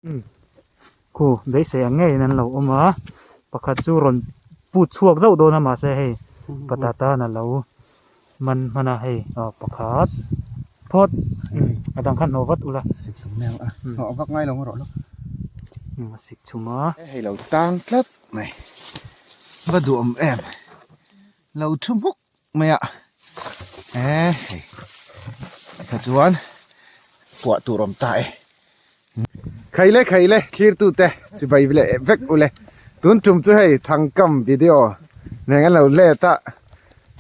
Umm khu beisei ang ngeiin an lo awm a pakhat chu rawn put chhuak zauh dawn a mahse hei patata an alo man hman a hei aw pakhat phawt umm a dang kha hnawh vat ula sik chhum mai ang a hnawh vak ngai lo rawh lawk umm a sik chhum a. Hei lo tang tlat mai va duhawm em lo thu hmuk mai a eh hei kha chuan puah tur awm ta e khaile khaile thlir tu te chibai leh vek ule tun tum chu hei thangkam video nen an lo let a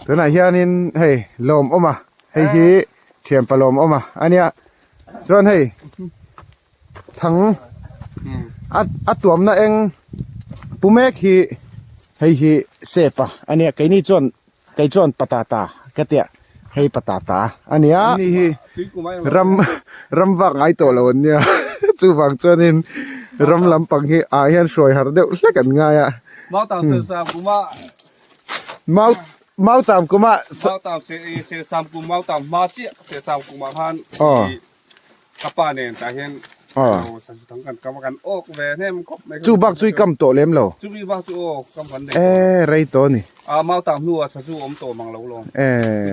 tunah hianin hei lawm awm a hei hi thianpa lawm awm a ania chuan hei thang a a tuamna eng pu mek hi hei hi sep a ania keini chuan kei chuan patata ka tia hei patata ania ni hi ram ram vak ngai tawh lo an nia chuvang chuanin ram lampang hi ah hian hruai har deuh hlek an ngai a mau mautam kuma aw. Ka pa nen tah hian lo sazu thang kan kam a kan awk ve hnem khawp mai. Chu bak chu i kam tawh lem lo. Chu mi bak chu aw kam kan nei tawh. E rei tawh a ni. A mautam hnu ah sazu awm tawh mang lo lawm. E.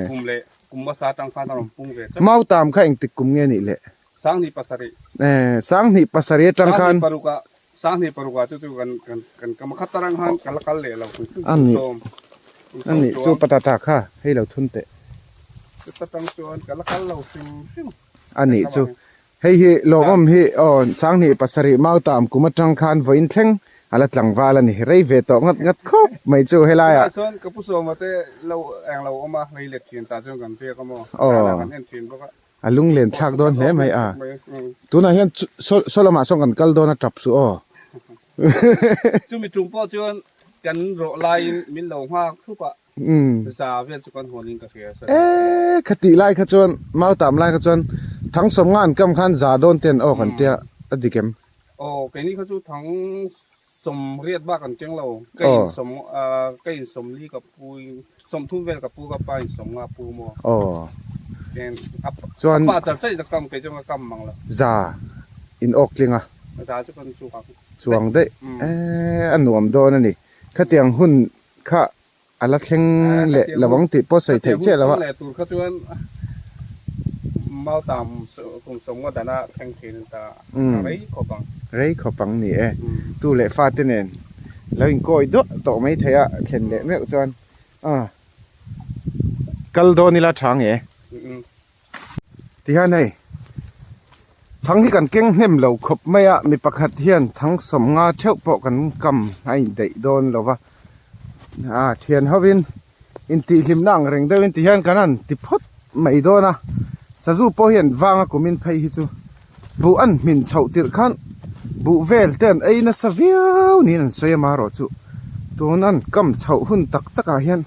Kum leh kum hmasa atang khan a rawn pung ve chauh. Mautam kha engtik kum nge nih le? 2007. E 2007 atang khan. 2006 ah 2006 ah chu chu kan kan kan kam a khat tarang khan ka la kal leh lo. A nih a nih chu patata kha hei lo thun teh. Chuta tang chuan ka la kal lo hrim hrim. A nih chu. Hei hi lawmawm hi aw 2007 Mautam kum atang khan vawiin thleng a la tlangval a ni. Rei ve tawh ngat ngat khawp mai chu helaiah. Tunah chuan ka pu Sawma te lo eng lo awm a, rei let thin tah chuan kan riak a maw? Zan ah kan en thin bawk a. A lunglen thlak dawn hle mai a. Tunah hian saw lamah sawn kan kal dawn a tap suh aw. Chumi tum pawh chuan kan rawh laiin min lo nghak thup a. Za vel chu kan hawn in ka hria sa. E kha tih lai kha chuan Mautam lai kha chuan Thang sawm nga an kam khan za dawn ten aw kan tia a dik em? Aw keini kha chu Thang sawm riat bak an keng lo ka in sawm ka in sawm li ka pu in sawm thum vel ka pu ka pa in sawm nga pu maw. Aw Ken a chuan pa char char in a kam kei chuan ka kam mang lo. Za in awk tling a. Za chu kan chuk ang. Chuang daih e a nuam dawn a ni khatiang hun kha a la thleng leh lo ang tih pawh sawi theih chiah lo a. Leh tur kha chuan Mautam kum sawmnga dana thleng thin ta rei khawp ang. Rei khawp ang ni e. Tu leh fate nen lo inkawi duah tawh mai thei a thlen leh meuh chuan a kal dawn ila tha nge. Tihian hei thang hi kan keng hnem lo khawp mai a mi pakhat hian thang sawmnga theuh pawh kan kam a indaih dawn lo va ah thian hovin intihhlimna ang reng deuhin tihian kan han ti phawt mai dawn a sazu pawh hian vanga kumin phei hi chu buh an hmin chhoh tirh khan buh vel te an ei nasa viau niin an sawi a marawh chu tun an kam chhoh hun tak takah hian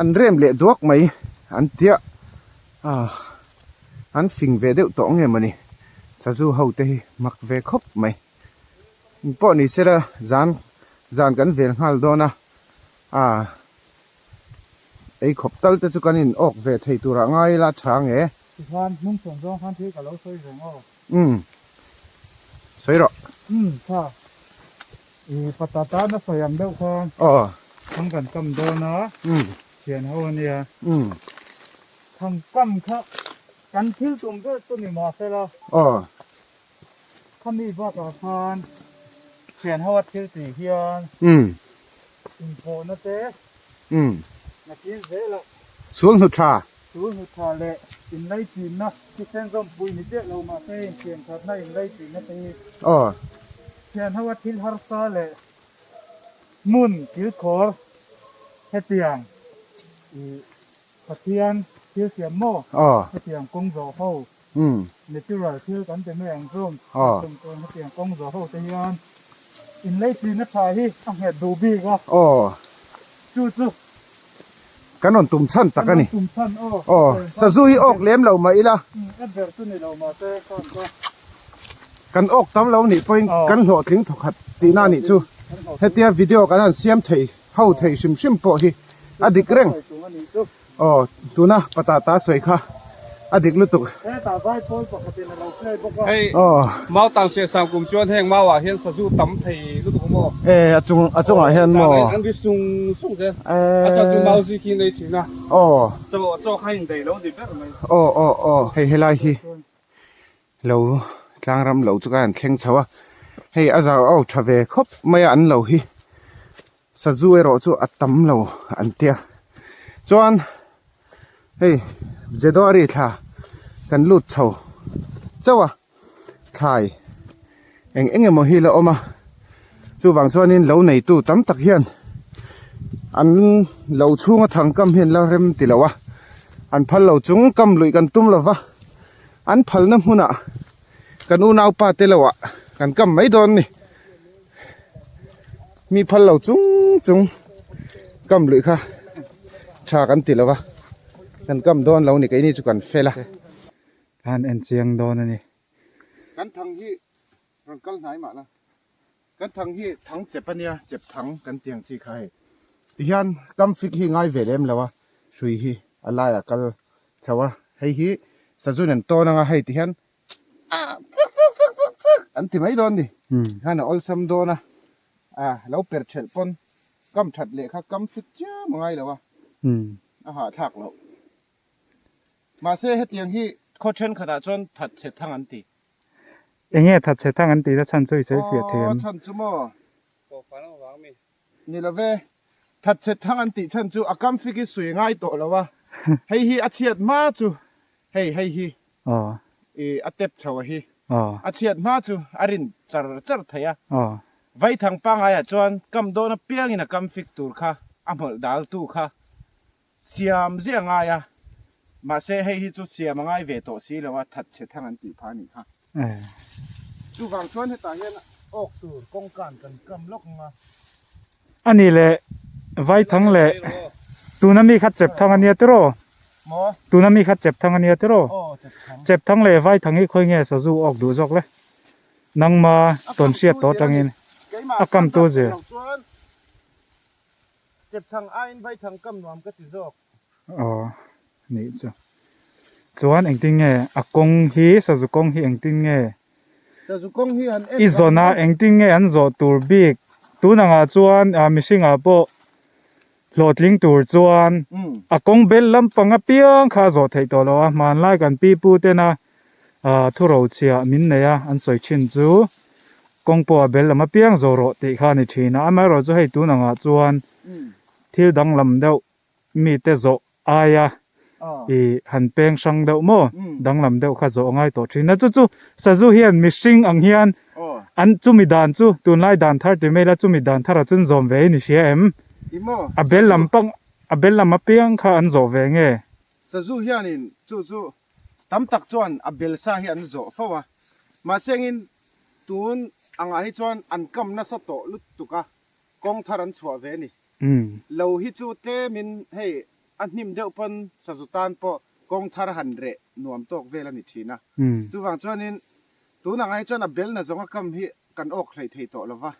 an rem leh duak mai an tia. Ah an fing ve deuh tawh nge mawni sazu ho te hi mak ve khawp mai eng pawh ni sela zan zan kan vel nghal dawn a ah ei khawp tal te chu kan in awk ve thei tur ah ngai ila tha nge. Tikhan hnung chhawn zawng khan thil ka lo sawi reng aw. Umm sawi rawh. Umm tha i patata na sawi ang deuh khan. Aw. Thang kan kam dawn a. Umm. Thian ho a nia. Umm. Thang kam kha kan thil tum ber chu ni mah sela. Aw. Khami bakah khan thian ho a thil tih hian. Umm. Inpawhna te. Umm. Nakin zelah. Sul hnu tha. Sul hnu tha leh inlaichinna thisen zawmpui ni chiah lo mahse inthian thatna inlaichinna te hi. Aw. Thian ho a thil harsa leh hmun kilkhawr hetiang ih Pathian thil siam maw? Hetiang kawng zawh ho natural thil kan ti mai ang chu hetiang kawng zawh ho te hian inleichin a tha hi a nghet duh bik a chu chu kan rawn tum chhan tak a ni. Kan rawn tum chhan aw. Aw sazu hi awk lem lo mah ila. A ber chu ni lo mahse khan ka. Kan awk tam lo nih pawhin kan hlawhtling thawkhat tihna a nih chu. Hetia video kan han siam thei ho thei hrim hrim pawh hi a dik reng. Aw tuna patata sawi kha A dik lutuk. Hetah Zaipawl pakhatin a lo play bawk a. Hei Mautang Sehsam kum chuan heng mau ah hian sazu tam thei lutuk a maw? E a chung a chungah hian maw? An ri sung sung zel. A chhan chu mau zi khi an ei thin a. Aw. Chaw chaw kha in daih lo ni ber mai. Aw aw aw hei helai hi lo tlangram lo chu ka han thleng chho a. Hei a zau au tha ve khawp mai a an lo hi. Sazu erawh chu a tam lo an tia. Chuan hei January thla kan lut chho chauh a thlai eng eng emaw hi la awm a chuvang chuanin lo neitu tam tak hian an lo chhunga thang kam hi an la rem ti lo a an phal lo chung kam luih kan tum lo va an phalna hmunah kan unaupa te lohah kan kam mai dawn a ni. Mi phal lo chung chung kam luih kha tha kan ti lo va kan kam dawn lo ni keini chu kan fel a. Khan en chiang dawn a ni. Kan thang hi rawn kal hnai mah la kan thang hi thang chep a nia chep thang kan ti ang chi kha hei tihian kam fik hi ngai ve lem lo a hrui hi a laiah kal chho a hei hi sazu nen tawn anga hei tihian chak chak chak chak chak an ti mai dawn ni khan a awlsam dawn a a lo per thelh pawn kam that leh kha kam fit chiam a ngai lo a a hahthlak loh mahse hetiang hi khaw thenkhatah chuan that chhe thang an ti enge that chhe thang an tih na chhan chu i sawi fiah thei ang chhan chu maw Ni lo ve, thatchhe thang an tih chhan chu a kam fik hi sui ngai tawh lo a, hei hi a chhiat hma chu hei hei hi i a tep chho a hi, a chhiat hma chu a rin char char thei a, vaithang pangaiah chuan kam dawn apiangin a kam fik tur kha a hmawlh dal tu kha siam ziah a ngai a, mahse hei hi chu siam a ngai ve tawh si lo a, thatchhe thang an tih phah a nih kha. Chuvang chuan hetah hian awk tur kawngkan kan kam lawk ang a. A nih leh Vaithang leh tuna mi kha Chepthang a nia tiraw? Maw? Tuna mi kha Chepthang a nia tiraw? Aw Chepthang. Chepthang leh Vaithang hi khawi nge sazu awk duh zawk le? Nangma tawn hriat tawh atangin a kam tu zir. Chepthang aiin Vaithang kam nuam ka ti zawk. Aw nih chu. Chuan engtin nge a kawng hi sazu kawng hi engtin nge Sazu kawng hi han en i zawn a engtin nge an zawh tur bik tun angah chuan ah mihringah pawh hlawhtling tur chuan a kawng bel lampang apiang kha a zawh theih tawh lo a hmanlai kan pi pu tena ah thurochhiah min nei a an sawi thin chu kawng pawh a bel lam apiang zawh rawh tih kha a ni thin a amaherawhchu chu hei tun angah chuan thil danglam deuh mite zawh aia i han peng hrang deuh maw danglam deuh kha zawh a ngai tawh thin a chu chu sazu hian mihring ang hian an chumi dan chu tunlai dan thar ti mai ila chumi dan thar ah chuan zawm ve in i hria em a bel lam pang a bel lam apiang kha an zawh ve nge. Sazu hianin chu chu tam tak chuan a bel sa hi an zawh fo a mahse engin tun angah hi chuan an kam nasa tawh lutuk a kawng thar an chhuah ve a ni. Lo hi chu tlemin hei a hnim deuh pawn sazu tan pawh kawng thar han reh nuam tawk vel a ni thin a. Chuvang chuanin tunah ngai chuan a bel na zawnga kam hi kan awk hleih thei tawh lo va,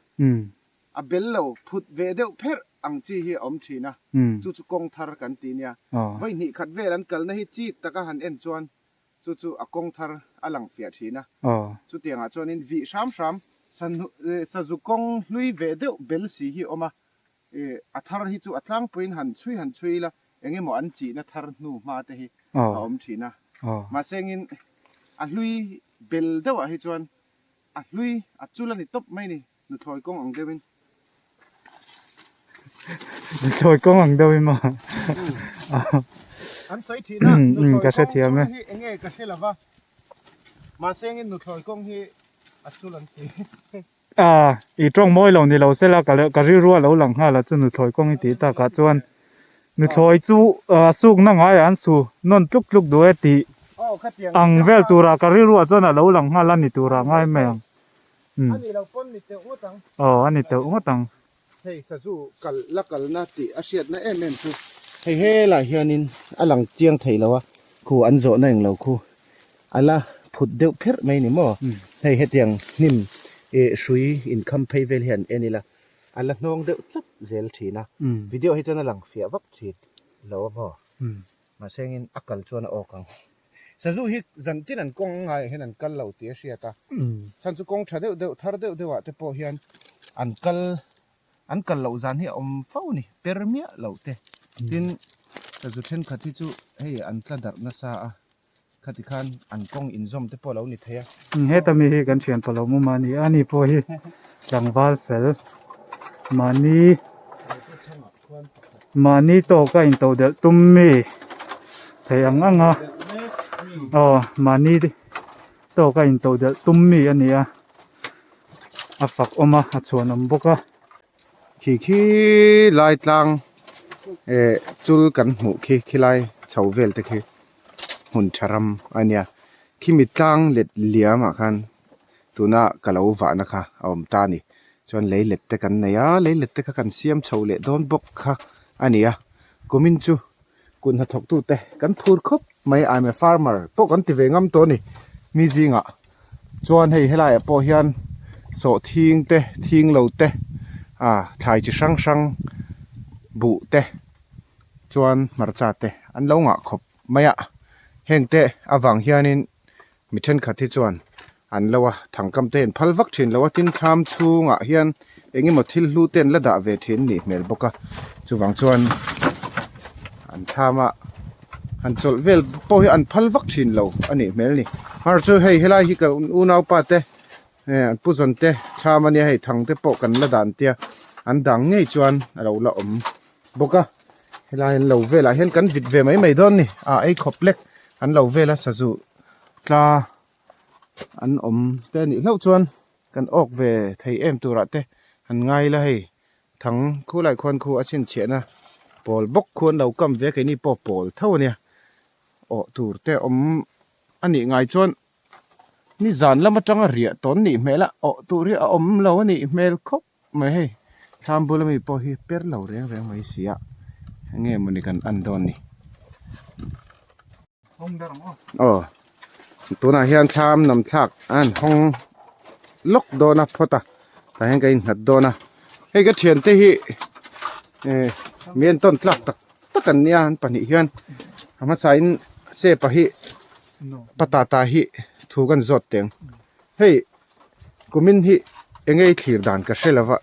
a bel lo phut ve deuh pherh ang chi hi a awm thin a, chu chu kawng thar kan ti nia. Vawi hnih khat vel an kalna hi chik taka han en chuan Chu chu a kawng thar a lang fiah thin a. Chutiangah chuanin vih hram hram sazu kawng hlui ve deuh bel si hi a awm a. A thar hi chu a tlangpuiin han chhui han chhui ila eng emaw an chihna thar hnu hma te hi a awm thin a. Mahse engin a hlui bel deuhah hi chuan a hlui a chul a ni tawp mai ni nuthlawi kawng ang deuhin. Nuthlawi kawng ang deuhin maw? An sawi thin a, nuthlawi kawng chul hi eng nge ka hre lo va, mahse engin nuthlawi kawng hi a chul an ti. A, i tawng mawi lo ni lo sela ka rilru a lo lang nghal a chu nuthlawi kawng i tih takah chuan nuthlawi chu sukna ngaiah an su nawn tluk tluk duh e tih ang vel turah ka rilruah chuan a lo lang nghal a ni turah ngai mai ang. A nih loh pawn ni teuh ngawt ang. Aw a ni teuh ngawt ang. Hei sazu kal la kalna tih a hriatna em em chu hei helai hianin a lang chiang thei lo a, khu an zawhna eng lo khu a la phut deuh pherh mai ni maw. Hei hetiang hnim ih hrui inkham phei vel hian en ila a la hnawng deuh chap zel thin a, video hi chuan a lang fiah vak thin lo a maw. Mahse engin a kal chuan a awk ang. Sazu hi zan tin an kawng ngaiah hian an kal lo tih a hriat a. Chhan chu kawng tha deuh deuh thar deuh deuh ah te pawh hian an kal an kal loh zan hi a awm fo a ni per miah loh te. Tin sazu thenkhat hi chu hei an tla darh nasa a khati khan an kawng inzawm te pawh a lo ni thei a. Heta mi hi kan thian pawh lo mum a ni a, ani pawh hi tlangval fel mahni Mahni tawka intodelh tum mi thei ang ang a, aw mahni tawka intodelh tum mi a ni a, a fak awm a, a chhuanawm bawk a. Khi khi lai tlang eh chul kan hmuh khi khilai chho vel te khi hmun tha ram a nia khimi tlang let liam ah khan tuna ka lo vahna kha a awm ta a ni. Chuan leilet te kan nei a, leilet te kha kan siam chho leh dawn bawk kha a ni a. Kumin chu kut hnathawk tute kan phur khawp mai I'm a farmer pawh kan ti ve ngam tawh a ni mi zingah. Chuan hei helaiah pawh hian sawhthing te thing lo te ah thlai chi hrang hrang buh te chuan hmarcha te an lo ngah khawp mai a. Heng te avang hianin Mi thenkhat hi chuan an lo a, thangkam te an phal vak thin lo a, tin thlam chhungah hian eng emaw thil hlu te an la dah ve thin nih hmel bawk a, chuvang chuan an thlam a han chawlh vel pawh hi an phal vak thin lo a nih hmel a ni. Mar chu hei helai hi ka unaupa te eh an pu zawn te thlam a nia hei thang te pawh kan la dan tia an dang ngei chuan a lo la awm bawk a, helai an lo velah hian kan vit ve mai mai dawn a ni a ei khawp lek an lo vel a sazu tla an awm te anih hlauh chuan kan awk ve thei em turah te han ngai ila hei thang khu lai khuan khu a chhinchhiahna pawl bawk khu an lo kam ve a keini pawh pawl tho ania awh tur te awm anih ngai chuan nizan lam atanga riah tawn nih hmel a awh tur hi a awm lo anih hmel khawp mai hei thlam bula mi pawh hi per lo reng reng mai si a enge mawni kan en dawn ni aw tunah hian thlam nam thlak a han hawng lawk dawn a phawt a tah hian ka innghat dawn a hei ka thiante hi eh mi entawn tlak tak tak an nia an pahnih hian a hmasa in sepa hi patata hi thu kan zawt teng hei. Kumin hi eng nge i thlir dan ka hre lova,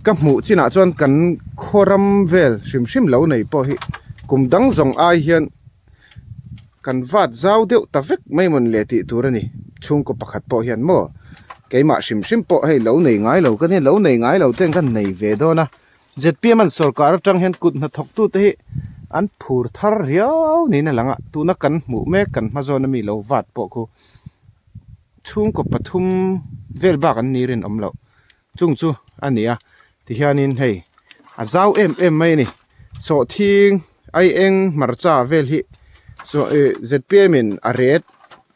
ka hmuh chinah chuan kan khaw ram vel hrim hrim lo nei pawh hi kum dang zawng ai hian kan vat zau deuh ta vek mai mawn le tih tur a ni. Chhungkaw pakhat pawh hian maw keimah hrim hrim pawh hei lo nei ngai lo ka nia lo nei ngai lo ten kan nei ve dawn a, zpm an sawrkar atang hian kut hnathawk tute hi an phur thar riau niin a lang a, tuna kan hmuh mek kan hma zawn ami lo vat pawh khu. Chhungkaw pathum vel bak an ni rinawm loh chung chu a ni a tihianin hei a zau em em mai a ni sawhthing ai eng hmarcha vel hi saw ih zpm in a ret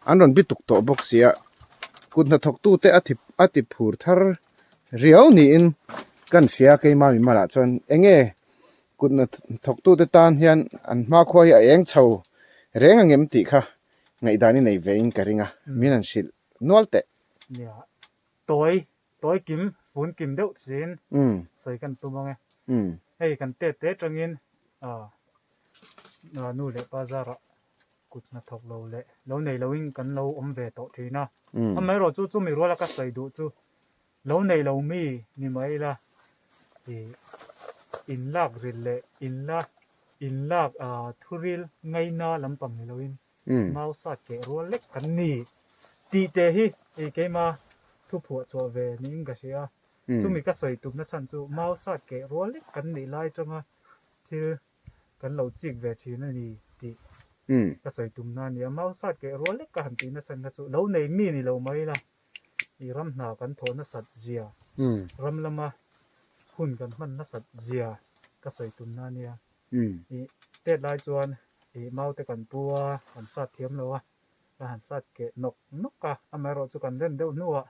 an rawn bi tuk tawh bawk si a kut hnathawk tute a a ti phur thar riau niin kan hria keima mimal ah chuan eng nge kut hnathawk tute tan hian an hmakhua hi a eng chho reng ang em tih kha. Ngaihdan i nei ve in ka ring a, min han hrilh nual teh. Nia, tawi, tawi kim, fun kim deuh siin sawi kan tum ang e. Hei kan tet te atangin nu leh pa zarah kut hnathawk lo leh lo nei loin kan lo awm ve tawh thin a. Amaherawhchu chu chumi ruala ka sawi duh chu lo nei lo mi ni mai ila ih inlak ril leh inla inlak thuril ngaina lampang ni loin mau sat keh rual lek kan ni tih te hi ih keima thu phuah chhuah ve niin ka hria chumi ka sawi tumna chhan chu mau sat keh rual lek kan nih lai atanga thil kan lo chik ve thin a ni tih ka sawi tumna a ni a mau sat keh rual lek ka han tihna chhan kha chu lo nei mi ni lo mai ila. I ram hna kan thawh nasat zia, ram lama hun kan hman nasat zia ka sawi tumna a nia. I tet lai chuan i mau te kan pu a, kan sat thiam lo a, ka han sat keh nawk nawk a, amaherawhchu kan rem deuh hnuah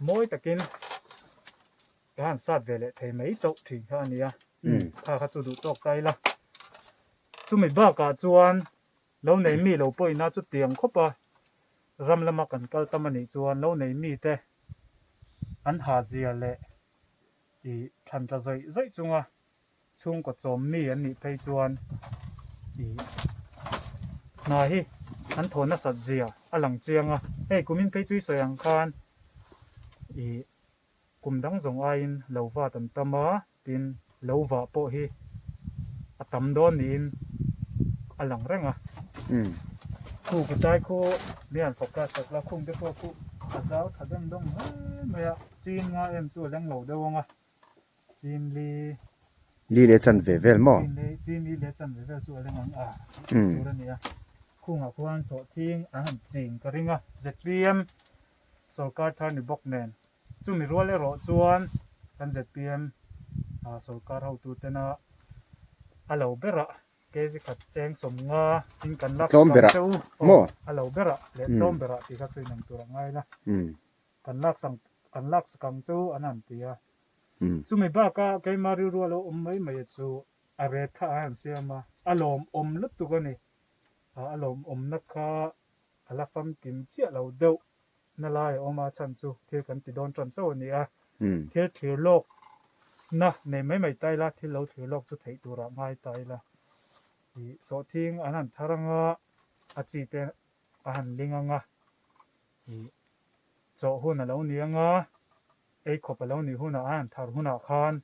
mawi takin ka han sat ve leh thei mai chauh thin kha a nia. Kha kha chu duh tawk ta ila. Chumi bakah chuan Lo nei mi lo pawhin a chutiang khawp a, ram lama kan kal tam a nih chuan lo nei mite an ha zia leh ih thlan tla zawih zawih chunga chhungkaw chawm mi an nih phei chuan ih Hna hi an thaw nasat zia a lang chiang a, hei kumin phei chu i sawi ang khan ih kum dang zawng aiin lo vat an tam a, tin lo vah pawh hi a tam dawn niin a lang reng a. Khu kutai khu mi han focus tak la, khung te pawh khu a zau tha deuh deuh hle mai a, chin nga em chu a leng lo deuh ang a. Chin li. Li leh chan ve vel maw? Chin li, chin li leh chan ve vel chu a leng ang a tur a ni a. Khungah khuan sawhthing an han ching ka ring a, zpm sawrkar thar ni bawk nen. Chumi rual erawh chuan kan zpm sawrkar hotu tena a lo berah kg khat cheng 50 in kan lak Tlawm berah che u. Maw? A lo berah leh tlawm berah tih kha sawi nang tur a ngai la. Kan lak sang kan lak sakang chu an han ti a. Chumi baka keima rilru a lo awm mai mai chu a ret kha a han siam a, a lawmawm lutuk a ni. A lawmawmna kha a la famkim chiah lo deuh na lai a awm a, chhan chu thil kan ti dawn tan chauh a ni a. Thil thlir lawk na nei mai mai ta ila, thil lo thlir lawk chu theih turah ngai ta ila. Ih sawhthing an han thar anga a chi te a han ling anga Ih chawh hun a lo ni anga, ei khawp a lo nih hunah a han thar hunah khan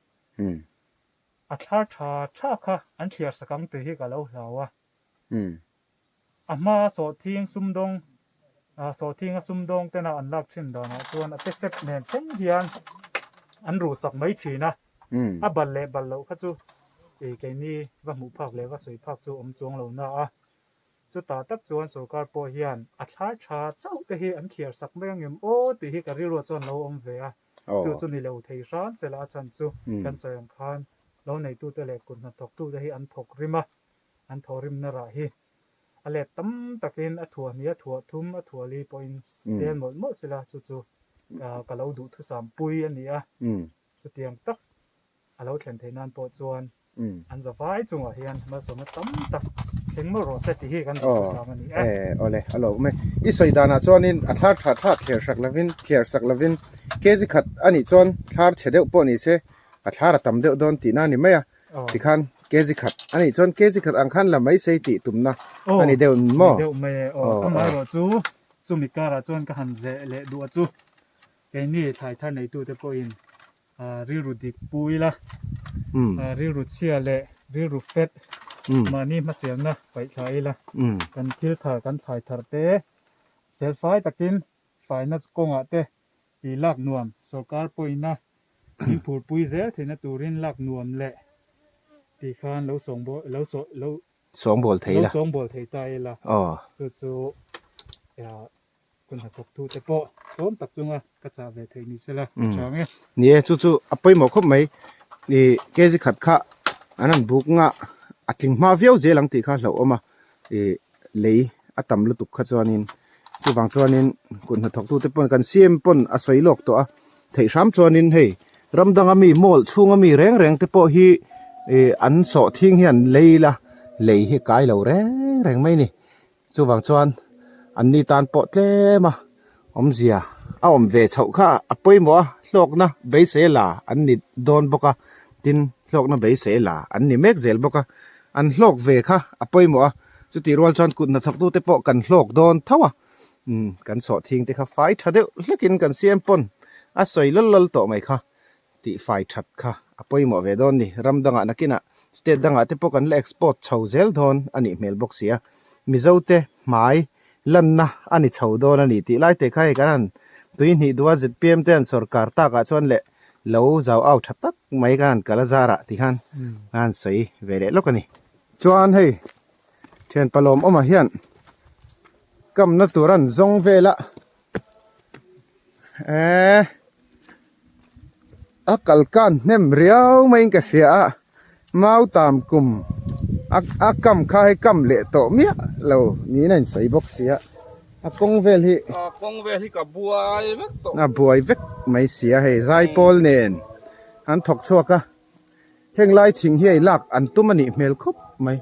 a thlar tha tha kha an thliar sak ang tih hi ka lo hlau a. A hma sawhthing sumdawng sawhthing a sumdawng tena an lak thin danah chuan a tesep nen thleng hian an ruh sak mai thin a. A bal leh bal loh kha chu ih keini va hmuh phak leh va sawi phak chu awm chuang lo na a. Chutah tak chuan sorkar pawh hian a thlar tha chauh te hi an thliar sak mai angem aw tih hi ka rilruah chuan lo awm ve a. Chu chu ni lo thei hram sela a chhan chu kan sawi ang khan lo neitute leh kut hnathawktute hi an thawk rim a, an thawh rimna rah hi a let tam takin a thuah hnih, a thuah thum, a thuah li pawhin tel mawlh mawlh sela chu chu ka lo duhthusam pui a ni a. Chutiang tak a lo thlen theih nan pawh chuan an zavai chungah hian malsawmna tam tak thleng mawlh rawh se tih hi kan duhthusam a ni e. Awle, a lo awm e. I sawi danah chuanin a thlar tha tha thler sak lovin, thler sak lovin kg khat a nih chuan thlar chhe deuh pawh ni se a thlar a tam deuh dawn tihna a ni mai a. Tikhan kg khat a nih chuan kg khat ang khan la mai sei tih tumna a ni deuh maw? Ni deuh mai e. Aw, amaherawhchu chumi karah chuan ka han zeh leh duh a chu. Keini thlai thar neitute pawhin rilru dik pu ila, rilru chhia leh rilru fet mahni hmasialna paih thla ila, kan thil thar kan thlai thar te felfai takin faina kawngah te tih lak nuam sorkar pawhina min phurpui zel theihna turin lak nuam leh tih khan lo sawngbawl lo lo sawngbawl thei ila, lo sawngbawl thei ta ila, chu chu Kun hnathawk tu te pawh tlawm tak chunga ka chah ve theih ni sela a tha ang e. Ni e, chu chu a pawimawh khawp mai. I kg khat kha an han buk nga a tling hma viau zel ang tih kha hlauhawm a, i lei a tam lutuk kha chuanin chuvang chuanin kut hnathawk tu te pawn kan CM pawn a sawi lawk tawh a, theih hram chuanin hei ram danga mi mall chhunga mi reng reng te pawh hi i an sawhthing hian lei la lei hi kai lo reng reng mai a ni. Chuvang chuan anni tan pawh tlem a awmzia a awm ve chhoh kha a pawimawh a, hlawkna beisei la an ni dawn bawk a, tin hlawkna beisei la an ni mek zel bawk a, an hlawk ve kha a pawimawh a, chutih rual chuan kut hnathawktute pawh kan hlawk dawn tho a, umm kan sawhthing te kha fai tha deuh hlekin kan siam pawn a sawi lawl lawl tawh mai kha. Tih fai that kha a pawimawh ve dawn ni. Ram dangah nakinah state dangah te pawh kan la export chho zel dawn a nih hmel bawk si a. Mizo te hmai lanna a ni chho dawn a ni tih lai te kha hei kan han tui hnih duha zpm te an sawrkar takah chuan leh lo zau au tha tak mai kan han kal a zarah ti khan a han sawi ve leh lawk a ni. Chuan hei thianpa lawmawmah hian kamna tur an zawng vel a. Eee a kal kan hnem riau maiin ka hria a mau tam kum a a kam kha hei kam leh tawh miah lo niin a insawi bawk si a a kawng vel hi a kawng vel hi ka buai vek tawh a buai vek mai si a hei zaipawl nen an thawk chhuak a. Heng lai thing hi a lak an tum a nih hmel khawp mai.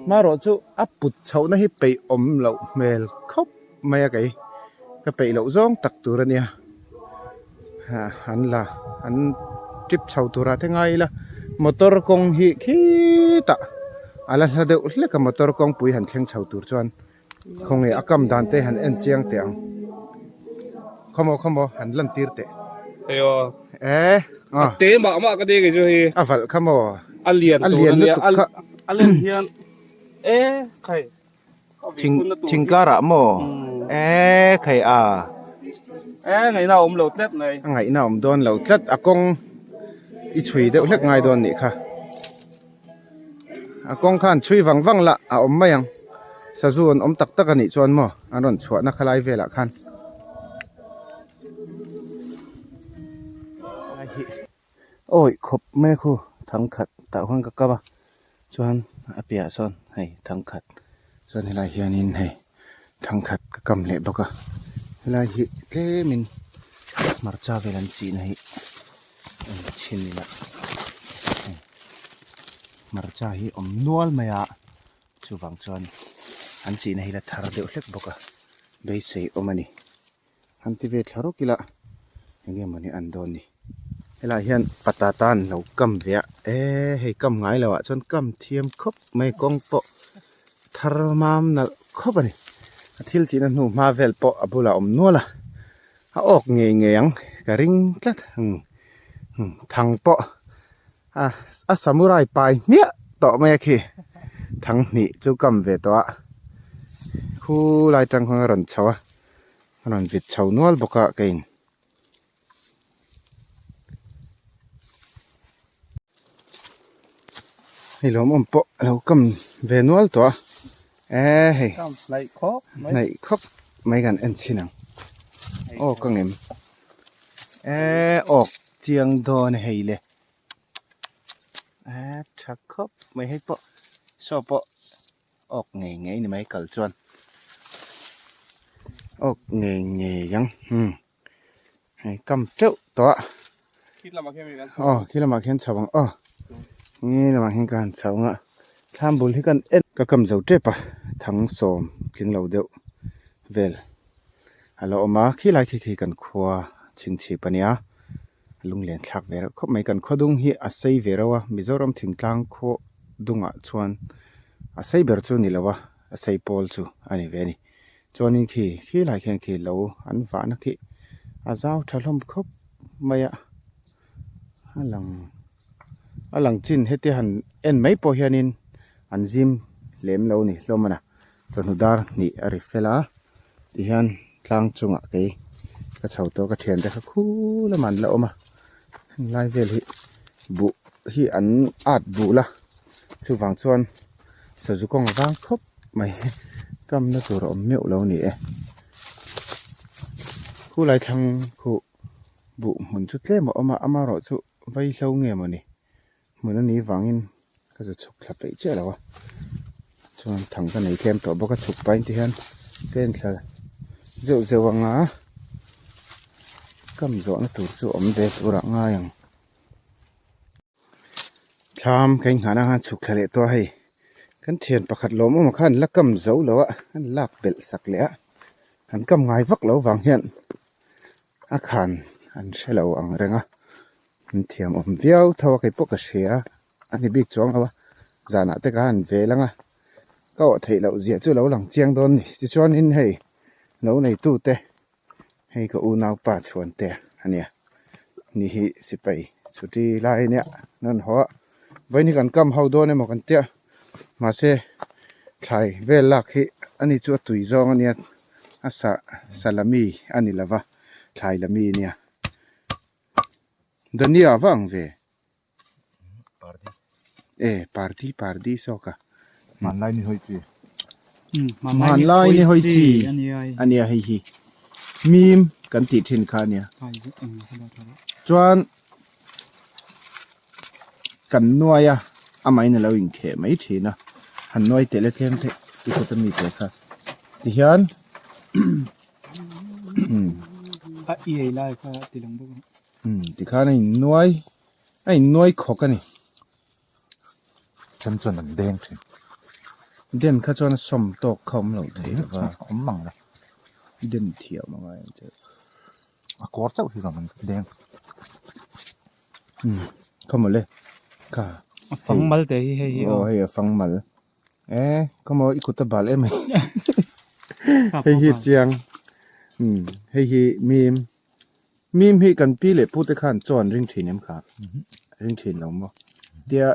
Marawh chu a put chhohna hi peih awm loh hmel khawp mai a kei. Ka peih loh zawng tak tur a nia. An la an trip chho turah te ngai ila motor kawng hi khitah a la hla deuh hlek a motor kawngpui han thleng chho tur chuan. Khawnge a kam dan te han en chiang teh ang. Khawmaw khawmaw han lan tir teh. Hei aw. Eh. A te mah mah ka ti kei chu hi. A valh kha maw. A lian tur a nia. A lian lutuk kha. A len hian eh khai. Thing thing karah maw. Eh khai a. Eh ngaihna a awm lo tlat mai. A ngaihna a awm dawn lo tlat a kawng i chhui deuh hlek ngai dawn nih kha. A kawng khan chhui vang vang lah a awm mai ang sazu an awm tak tak a nih chuan maw an rawn chhuahna khalai velah khan awi khawp mai khu thangkhat tah khuan ka kam a chuan a piahah sawn hei thangkhat chuan helai hianin hei thangkhat ka kam leh bawk a helai hi tlemin hmarcha vel an chihna hi en chhin ila hei hmarcha hi awm nual mai a chuvang chuan an chihna hi la thar deuh hlek bawk a beisei awm a ni han ti ve thla rawk ila eng nge mawni an dawn ni helaiah hian patata an lo kam ve a eee hei kam ngai lo ah chuan kam thiam khawp mai kawng pawh thar mam nalh khawp a ni a thil chihna hnu hma vel pawh a bulah a awm nual a. A awk ngei ngei ang ka ring tlat thang pawh a a samurai pai hmiah tawh mai a khi thang hnih chu kam ve tawh a khu lai tang khan a rawn chho a a rawn vit chho nual bawk a keiin. Hei lawmawm pawh a lo kam ve nual tawh a e hei hnaih khawp mai kan en chhin ang aw ka ngem e awk chiang dawn a hei le e tha khawp mai hei pawh saw pawh awk ngei ngei ni mai kal chuan awk ngei ngei ang umm. Hei kam teuh tawh a aw khi lamah khian chho ang aw khi lamah khian ka han chho ang a thlam bul hi kan en ka kam zo tep a thang sawm tling lo deuh vel a lo awm a khi lai khi khi kan khua chhingchhip a nia lunglen thlak ve reuh khawp mai kan khaw dung hi a sei ve reuh a Mizoram thingtlang khaw dungah chuan a sei ber chu a ni lo a a sei pawl chu a ni ve a ni. Chuanin khi khi lai khian khi lo an vahna khi a zau tha hlawm khawp mai a a lang a lang chin heti han en mai pawh hianin an zim lem lo a ni hlawm a na chawhnu dar hnih a ri fel a tihian tlang chungah kei ka chho tawh ka thiante kha khu lamah an la awm a heng lai vel hi buh hi an at buh la chuvang chuan sazu kawng a vang khawp. Mai kamna tur a awm meuh lo ni e. Khulai thlang khuh buh hmun chu tlem a awm a, amaherawh chu vaihlo nge mawni hmun a nih vangin ka zu chhuk thla peih chiah lo a. Chuan thang ka nei tlem tawh bawk a, chhuk pahin ti hian ka en thla zeuh zeuh ang a, kam zawhna tur chu awm ve turah ngai ang. Thlam ka inghahna khan chhuk thla leh tawh a hei kan thian pakhat lawmawm khan la kam zo lo a an lak belh sak leh a an kam ngai vak lo vang hian a khan an hre lo ang reng a an thiam awm viau tho a kei pawh ka hria a ni bik chuang lo a zanah te khan an vel ang a ka awh theih loh zia chu lo lang chiang dawn a ni tichuanin hei lo neitute. Hei ka unaupa chhuan te a nia ni hi sipai chhuti lai ania an haw a vawiin hi kan kam ho dawn emaw kan tia mahse thlai vel lak hi ani chu a tui zawng ania a sa salami a ni lova thlai lami ania dania a va ang ve. E pardi pardi sawk a hmanlai ni hawi chi hmanlai ni hawi chi ania hei hi mim kan tih thin kha ania chuan kan nuai a amahin alo inkheh mai thin a han nuai teh le tlem theih ti khawp a mi teh kha tihian a iai lai kha ti lang bawk ang. Umm tikhan a innuai a innuai khawk a ni. Then chuan an deng thin. Den kha chuan a sawm tawk kha awm lo thei lo va. Awm mang lo. Den thiam a ngai ang che. A kawr chauh hi ka man deng. Umm kha mawle kha. A fang mal te hi hei hi aw. Aw hei a fang mal. E kha maw i kut a bal em mai. Hei hi chiang. Um hei hi mim. Mim hi kan pi leh pute khan chaw an ring thin em kha? Ring thin lo maw? Tia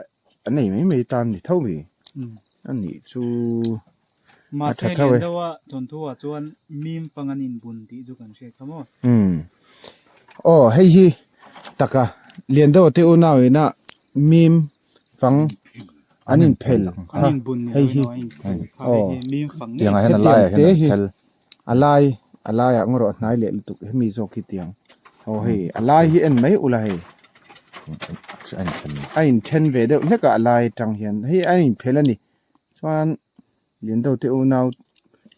an ei mai mai tan ni tho mi. A nih chu a tha tho e. Mahse lian deuha thawnthu ah chuan mim fang an inbun tih chu kan hriat kha maw? Um. Aw hei hi taka lian deuha te unau ina mim fang an inphel kha hei hi aw hetiang te hi a lai a laiah ngaw rawh a hnai leh lutuk hemi zawk hi tiang aw hei a lai hi en mai ula hei a inthen ve deuh hlek a a lai atang hian hei a inphel a ni chuan Lian deuh te unau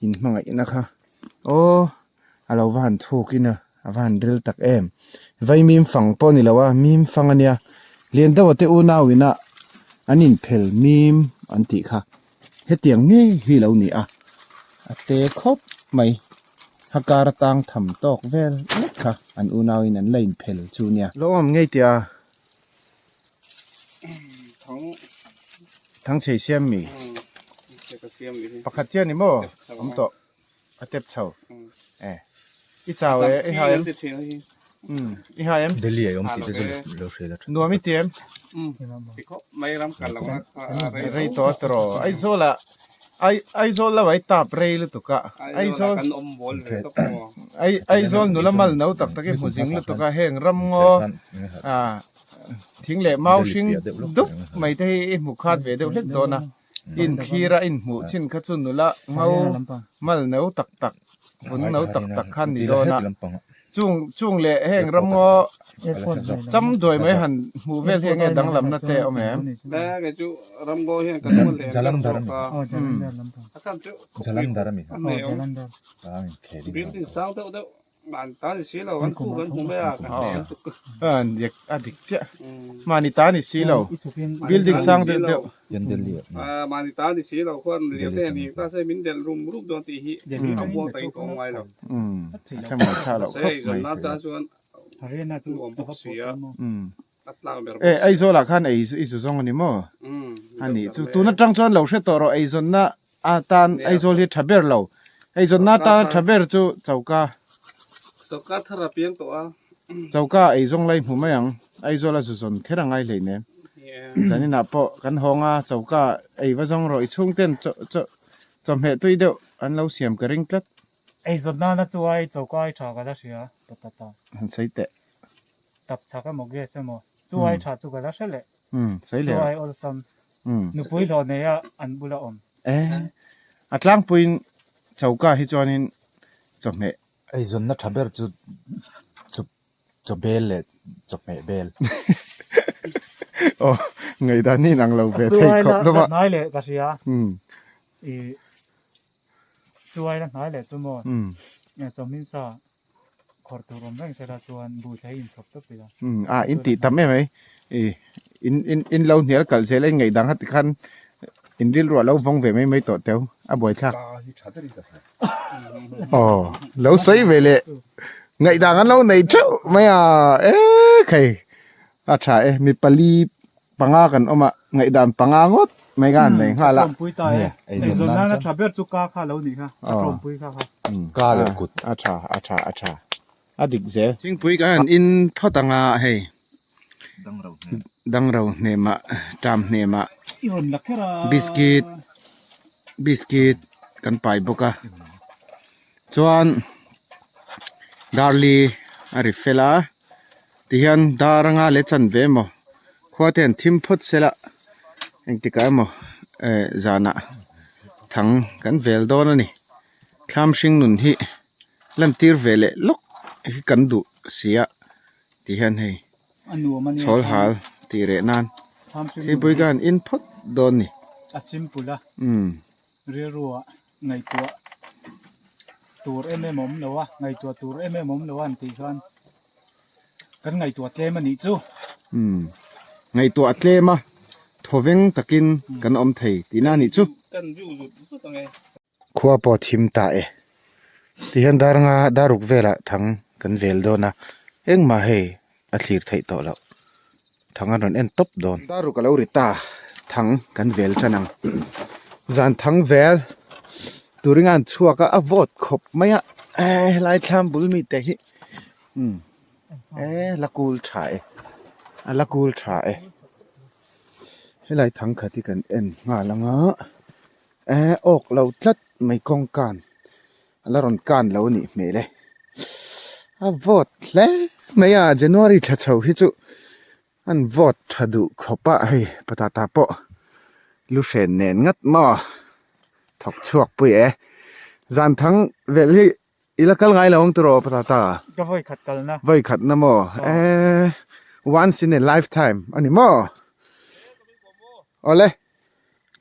in hmangaihna kha aw a lo va han thuk in a a va han ril tak em vai mim fang pawh a ni lo a mim fang a nia Lian deuh te unau ina an inphel mim an tih kha hetiang ngei hi lo ni a a te khawp mai hakar atang tham tawk vel lek kha an unau in an la inphel chu nia. Lo awm ngei tia Thang chei siam mi pakhat chiah ni maw awm tawh a tep chho e i chau e i ha em um i ha em Delhi ai awm tih te chu lo hria la tha nuam i ti em rei tawh a tawh Aizawl ah ai Aizawl lo ai tap rei lutuk a Aizawl ai Aizawl nula mal no tak tak i hmu zing lutuk a heng ramngaw ah thing leh mau hring dup mai te hi i hmu khat ve deuh hlek dawn a inthlir a inhmuh chin kha chu nula ngo mal no tak tak vun no tak tak kha an ni dawn a chung chung leh heng ramngaw cham duai mai han hmuh vel hi enge danglamna te a awm em? A dik chiah mahni ta ni si lo building sang deuh deuh a thlamuan thlak loh khawp mai e Aizawl ah khan ei i zu zawng a ni maw a nih chu tun atang chuan lo hre tawh rawh eizawnna atan Aizawl hi a tha ber lo eizawnna atan a tha ber chu choka choka thar a piang tawh a choka eizawng lai hmu mai ang Aizawl a zu zawn kher a ngai hleinem zaninah pawh kan hawng a choka ei va zawng rawh i chhungten chaw chaw chawhmeh tui deuh an lo siam ka ring tlat. Eizawn nana chu ai choka ai tha ka la hria ta ta ta. Han sawi teh. Tap chak emaw gas emaw chu ai tha chu ka la hre leh. Umm sawi leh. Chu ai awlsam. Umm. Nupui hlawh nei a an bula awm. Eh a tlangpuiin choka hi chuanin chawhmeh. Eizawnna tha ber chu chu chaw bel leh chawhmeh bel. Aw ngaihdan hi inang lo ve thei khawp hlawm a. Chu ai la hnai leh ka hria. Umm. I Chuai la hnai leh chu maw chawhmin sa khawrh tur awm reng sela chuan buh thei inchhawp tawp ila. A in tih tam em mai i in in in lo hnial kalh zel a in ngaih dang kha tikhan in rilru a lo vawng ve mai mai tawh teu a buaithlak. Aw lo sawi ve leh ngaih dang an lo nei theuh mai a e khai a tha e mi pali Panga kan awm a, ngaihdan panga ngawt mai kha an nei nghal a. Ka tlawmpui ta e. Eizawn nana tha ber chu ka kha lo nih kha. Ka tlawmpui kha kha. Ka leh kut. A tha, a tha, a tha. A dik zel. Thingpui kan han in phawt anga hei. Dangro hnem. Dangro hnemah, ṭam hnemah. I rawn la kher a. Biscuit, biscuit kan pai bawk a. Chuan darli a ri fel a. Tihian dar anga leh chan ve emaw khua te an thim phawt se la engtikah emaw eh zanah thang kan vel dawn a ni thlam hring nun hi lan tir ve leh lawk hi kan duh si a tihian hei chhawl hal tih reh nan thingpui khan in phawt dawn a ni. A simple a rilru ah ngaihtuah tur em em a awm lo a ngaihtuah tur em em a awm lo a an tih chuan Kan ngaihtuah tlem a nih chu. Umm ngaihtuah tlem a thawveng takin kan awm thei tihna a nih chu. Kan view zut zut ang e. Khua pawh thim ta e. Tihian dar nga dar ruk velah thang kan vel dawn a, engmah hei a thlir theih tawh loh. Thang an rawn en tawp dawn. Dar ruk a lo ri ta, thang kan vel tan ang. Zan thang vel. Turin a an chhuak a, a vawt khawp mai a, eh helai thlam bul mi te hi umm eh la kul tha e, a la kul tha e. Helai thangkhat hi kan en nghal ang a, eh awk lo tlat mai kawngkan a la rawn kan lo a nih hmel e. A vawt hle mai a, January thla chho hi chu An vote tha duh khawp a hei patata pawh lu hren nen ngat maw thawk chhuak pui e zan thang velh hi i la kal ngai lo ang tiraw patata ka vawi khat kal na vawi khat na maw eee once in a life time a ni maw awle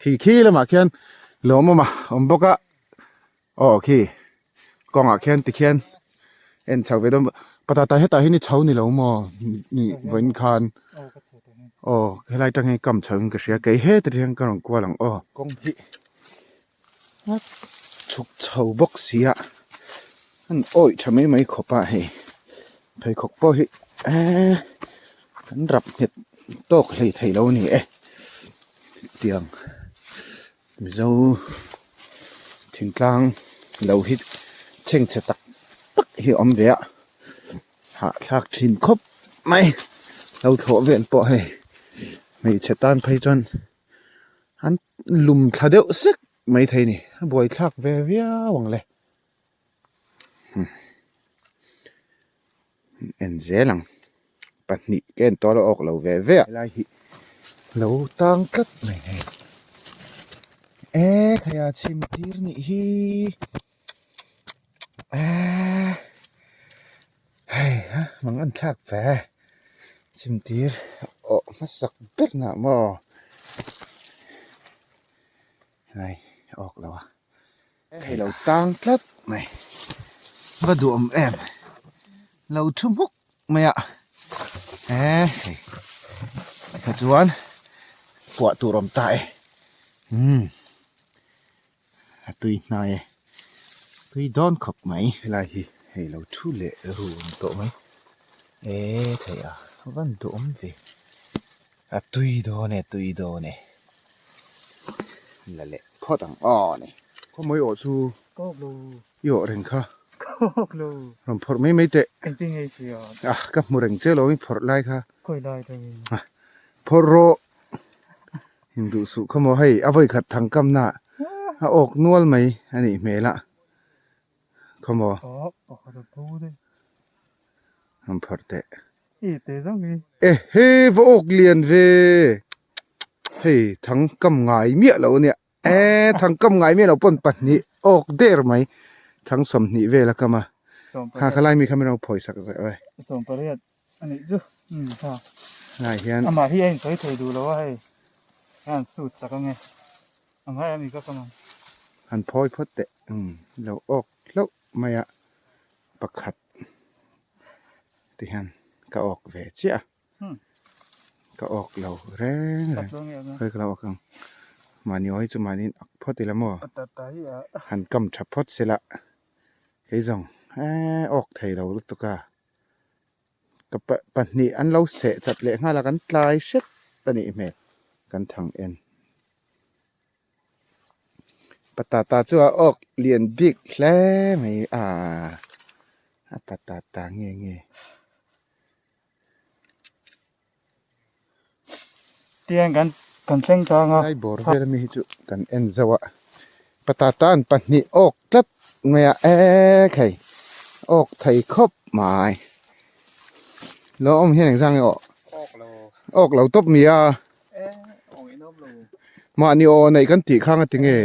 khi khi lamah khian lawm awm a awm bawk a Aw khi kawngah khian tikhian en chho ve dawn patata hetah hian i chho ni lo maw vawiin khan aw helai tang hian kam chho in ka hria kei heta hian ka rawn kual ang aw kawng hi a chhuk chho bawk si a an awih tha mai mai khawp a hei pheikhawk pawh hi eee kan rap nghet tawk hlei thei lo a ni e tiang. Mizo thingtlang lo hi chhengchhe tak tak hi a awm ve a, hahthlak thin khawp mai lo thlawh vel pawh hei hmeichhe tan phei chuan an lum thla deuh sek mai thei a ni a buaithlak ve viau ang le. En zel ang pahnih ka en tawh a awk lo ve ve a helai hi lo tang tlat mai hei e khaia chhim tir nih hi eee hei ha mang an thlak ve chhim tir awh hmasak ber nah maw helai awk lo a. Hei lo tang tlat mai va duhawm em lo thu hmuk mai a he hei kha chuan puah tur awm ta e umm a tui hnai e tui dawn khawp mai helai hi hei lo thu leh run tawh mai e thei a van duhawm ve a tui dawn e tui dawn e la leh phawt ang aw ni. Khawmawi awh chu i awh reng kha. Rawn phawrh mai mai teh. A ka hmu reng che lo i phawrh lai kha. Phawrh rawh. Induh suh kha maw hei a vawi khat thang kam na a awk nual mai a nih hmel a. Kha maw. Rawn phawrh teh. Ehe va awk lian ve hei thang kam ngai miah lo ania e thang kam ngai miah lo pawn pahnih awk der mai thang sawmhnih vel a kam a kha khalai mi kha min rawn phawi sak ve ve lai hian amah hi a insawi thei duh lo a hei hian suit sak ange a ngai ami ka kam ang han phawi phawt teh lo awk hlauh mai a pakhat ti hian ka awk ve chiah a ka awk lo reng reng khawi ka lo awk ang mahni aw hi chu mahni in ak phawt ila maw han kam tha phawt sela kei zawng eee awk thei lo lutuk a ka pahnih an lo seh chat leh nghal a kan tlai hrep a nih hmel kan thang en. Patata chu a awk lian bik hle mai a a patata nge nge. Tiang kan kan thleng tlang a. Lai bawr vel ami hi chu kan en zauh a patata an pahnih awk tlat mai a ek hei awk thei khawp mai lo awm hian engzang nge awh awk lo tawp mi a. Mahni aw neih kan tih khang a ti nge?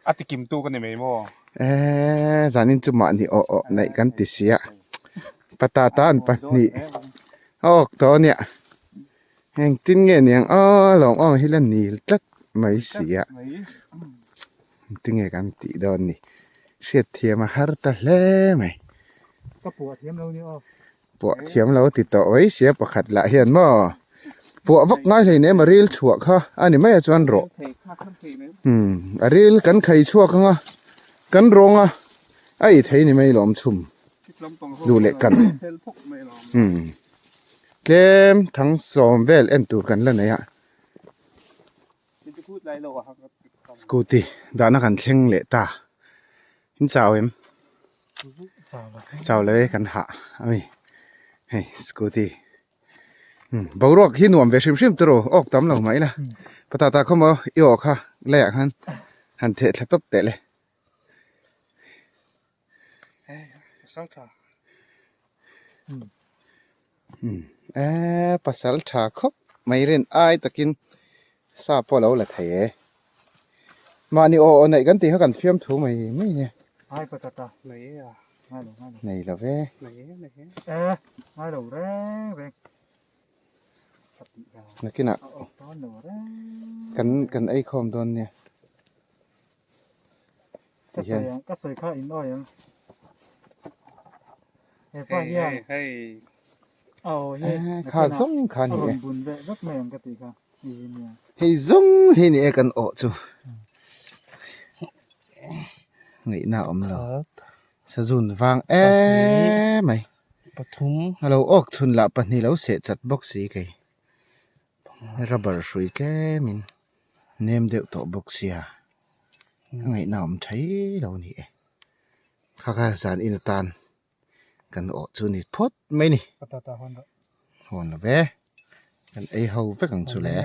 A ti kim tu ka ni mai maw? Eee zanin chu mahni aw aw neih kan ti sia. Patata an pahnih a awk tawh a nia. Engtin nge niang aw lawng awng hi la nil tlat mai sia. Engtin nge kan tih dawn ni? Hriatthiam a har ta hle mai. Ka puah thiam lo ni aw. Puah thiam lo ti tawh mai sia pakhat lah hian maw puah vak ngai hlei nem a ril chhuah kha a ni mai a chuan rawh umm a ril kan khai chhuak anga kan rawng a a ei thei ni mai lawm chhum duh leh kan umm tlem thang sawm vel en tur kan la nei a. Scooty dahna kan thleng leh ta in chau em chau lo e kan hah a mi hei scooty boruak hi nuam ve hrim hrim tur aw awk tam lo mai la patata khaw maw i aw kha laiah khan han theh thla tawp teh le. Eee pasal tha khawp mai rin ai takin sa pawh a lo la thei e mahni aw aw neih kan tih kha kan fiam thu mai mai nia nei lo ve nakinah kan kan ei khawm dawn nia. Ka sawi ang ka sawi kha in awi ang hepa hian hei aw hi kha zawng kha ni e a rawn bun leh vek mai ang ka tih kha hei hi nia hei zawng hi ni e kan awh chu ngaihna a awm lo sazun vang emai pathum a lo awk chhun lah pahnih lo seh chat bawk si kei rubber hrui tlemin nem deuh tawh bawk sia a ngaihna awm thei lo a ni e kha kha zan in atan kan awh chu ni phawt mai a ni hawn lo ve kan ei ho vek ang chu le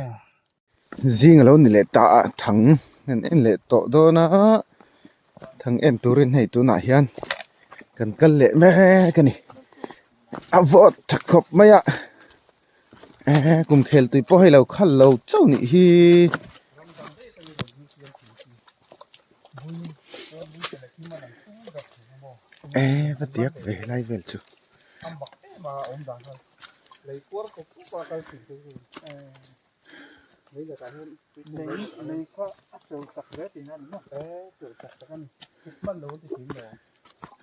zing a lo ni leh ta a thang an en leh tawh dawn a thang en turin hei tunah hian kan kal leh mek a ni a vawt tha khawp mai a. Ehe kum khel tui pawh hei lo khal lo chauh nih hi. Ehe va tiak ve helai vel chu.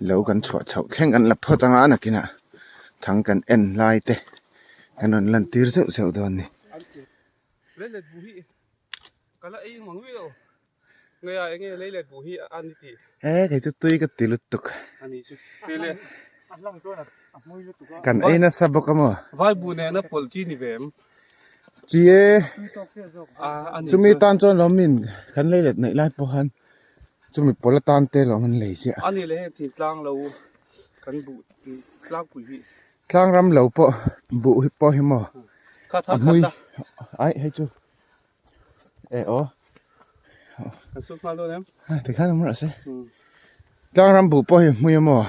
Lo kan chhuah chhoh thleng kan la phawt anga nakinah thang kan en lai te kan rawn lan tir zeuh zeuh dawn a ni. He kei chu tui ka ti lutuk kan ei nasa bawk a maw. Chi e chumi tan chuan lo min kan lei let neih lai pawh khan Chumi pawl atan te lawm an lei chiah. A ni le heng thingtlang lo kan buh tlangpui hi. Tlang ram lo pawh buh hi pawh hi maw. Kha thar khat la. Ai hei chu e aw. Kan sut nghal dawn em? Ha tikhan awm rawh se. Tlang ram buh pawh hi hmui a maw.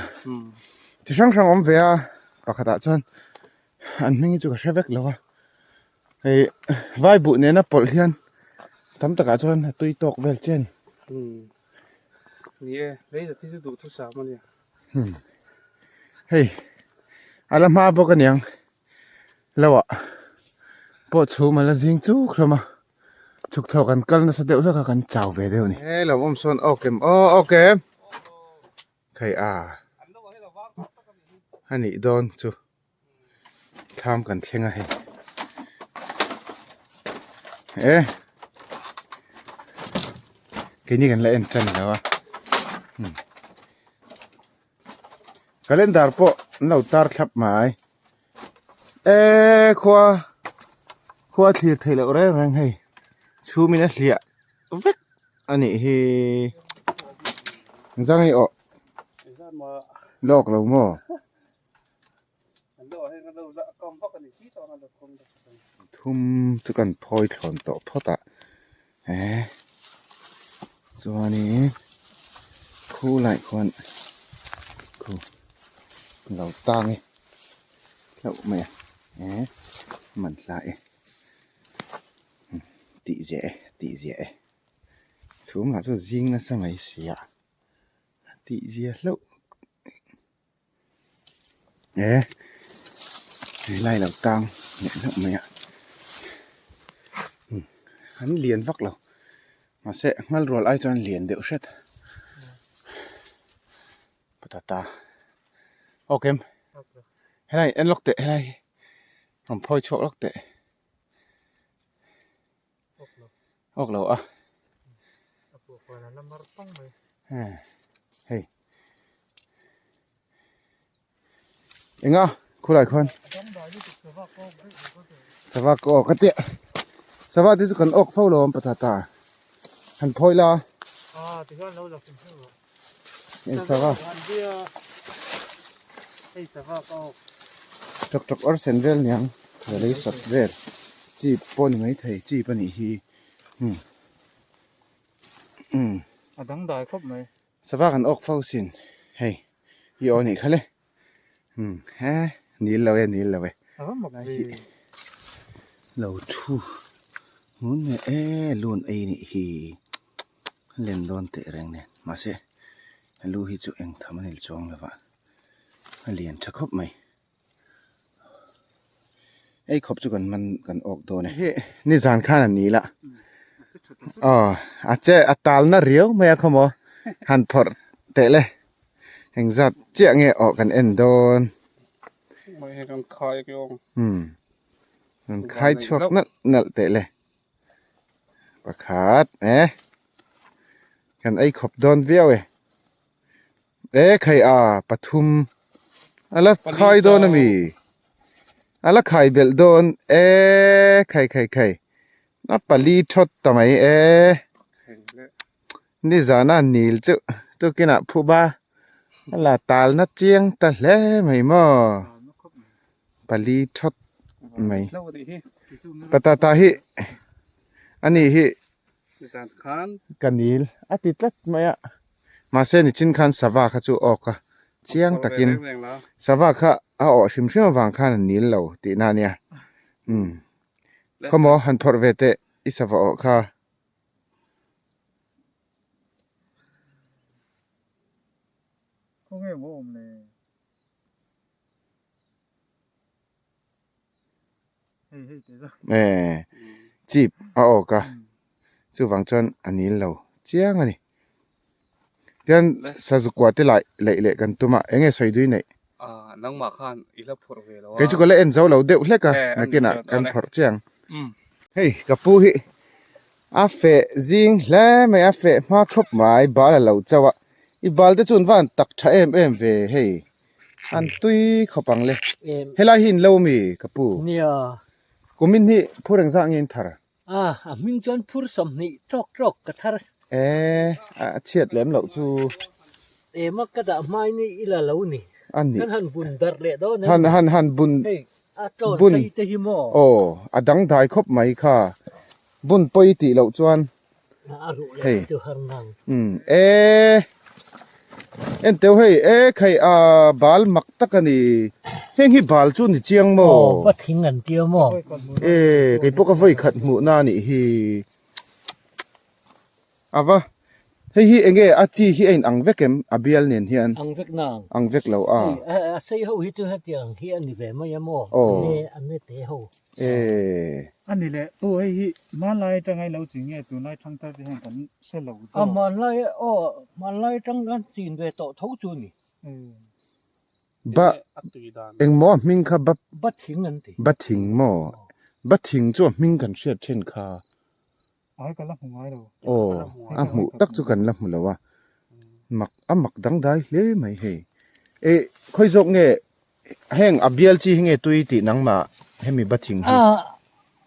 Chi hrang hrang awm ve a pakhatah chuan an hming hi chu ka hre vek lo a. Hei vai buh nena pawlh hian tam takah chuan a tui tawk vel che a ni. Ni e, lei zat hi chu duh thusam a nia. Hei a la hma bawk aniang lo ah pawh chhum a la zing chuk hlawm a chhuk chho kan kal nasa deuh hlek a kan chau ve deuh a ni. He lo awm sawn awk em aw awk em thei a a nih dawn chu. Thlam kan thleng a hei e keini kan la en tan lo a calendar pawh an lo tar thlap mai e khua khua thlir theih loh reng reng hei chhum in a hliah vek a nih hi zang hi aw lawk lo maw. Thum chu kan phawi thlawn tawh phawt a eh chuanin khu laiah khuan khu lo tang e hlauh mai a eh man hla e tih ziah e tih ziah e chhum lah chu zing nasa mai si a tih ziah hlauh. E helai lo tang leh hlauh mai a an lian vak lo mahse nghal rual ai chuan lian deuh hret patata ok em helai en lawk teh helai rawn phawi chhuak lawk teh awk lo a hei enga khulai khuan sava ka awk a tia sava te chu kan awk fo lo ang patata. Han phawi la. A tikhian lo la hrim hrim rawh. Eng sava. Hei sava ka awk. Ṭawk ṭawk awr sen vel niang ka lei sat vel chip pawh ni mai thei chip a nih hi umm umm. A dangdai khawp mai. Sava kan awk fo sin hei i aw nih kha le umm he nil lo e nil lo e. A va mak ve. Lo thu hmun nge e lun ei nih hi. Len dawn teh reng nen mahse a lu hi chu eng tham a ni chuang lo va a lian tha khawp mai ei khawp chu kan man kan awk dawn e hi nizan khan a ni la aw a che a tal na riau mai a khawmaw han phawrh teh le engzat chiah nge awh kan en dawn umm an khai chhuak nalh nalh teh le. Pakhat e kan ei khawp dawn viau e e khai a pathum a la khai dawn ami a la khai belh dawn e khai khai khai a pali thawt ta mai e nizana nil chu tukinah phuba a la tal na chiang ta hle mai maw. Pali thawt mai. Patata hi ani hi ka nil a ti tlat mai a. Mahse nichin khan sava kha chu awk a chiang takin sava kha a awh hrim hrim avang khan a nil lo tihna a nia. Umm khawmaw han phawrh ve teh i sava awh kha. Khawnge maw awm le? Eh chip a awk a chuvang chuan a nil lo chiang a ni tian sazukua te laih laih leh kan tum a eng nge sawi dui neih kei chu ka la en zo lo deuh hlek a nakinah kan phawrh chiang hei ka pu hi a feh zing hle mai a feh hma khawp mai bal a lo chauh a i bal te chu an van tak tha em em ve hei. An tui khawp ang le. Helai hi in lo mi ka pu? Nia. Kumin hi phur engzah nge in thar? A, a hming chuan phur 20 tawk tawk ka thar. E, a chhiat lem loh chu. Ema ka dah hmai ni ila lo ni. A ni. Kan han bun darh leh dawn em? Han han han bun. Hei, a tlawn phei te hi maw? Aw, a dangdai khawp mai kha. Bun pawi tih loh chuan. A ruh leh chu har ngang. Umm e en teuh hei e khai a bal mak tak a ni heng hi bal chu ni chiang maw aw va thing an tia maw e kei pawh ka vawi khat hmuh na anih hi a va hei hi enge a chi hi a in ang vek em a bial nen hian ang vek nang ang vek lo a a sei ho hi chu hetiang hi a ni ve mai a maw a ne te ho E. A ni le, pu hei hi hmanlai atanga i lo chin nge tunlai thangthar te hian kan hre lo zawk. A hmanlai aw, hmanlai atang kan chin ve tawh tho chu ni. Ba engmaw a hming kha ba. Ba thing an ti. Ba thing maw? Ba thing chu a hming kan hriat then kha. Ai ka la hmu ngai lo. Aw, a hmuh tak chu kan la hmu lo a. Mak, a mak dangdai hle mai hei. E, khawi zawk nge heng a bial chi hi nge tui tih nangmah hemi ba thing hi? A,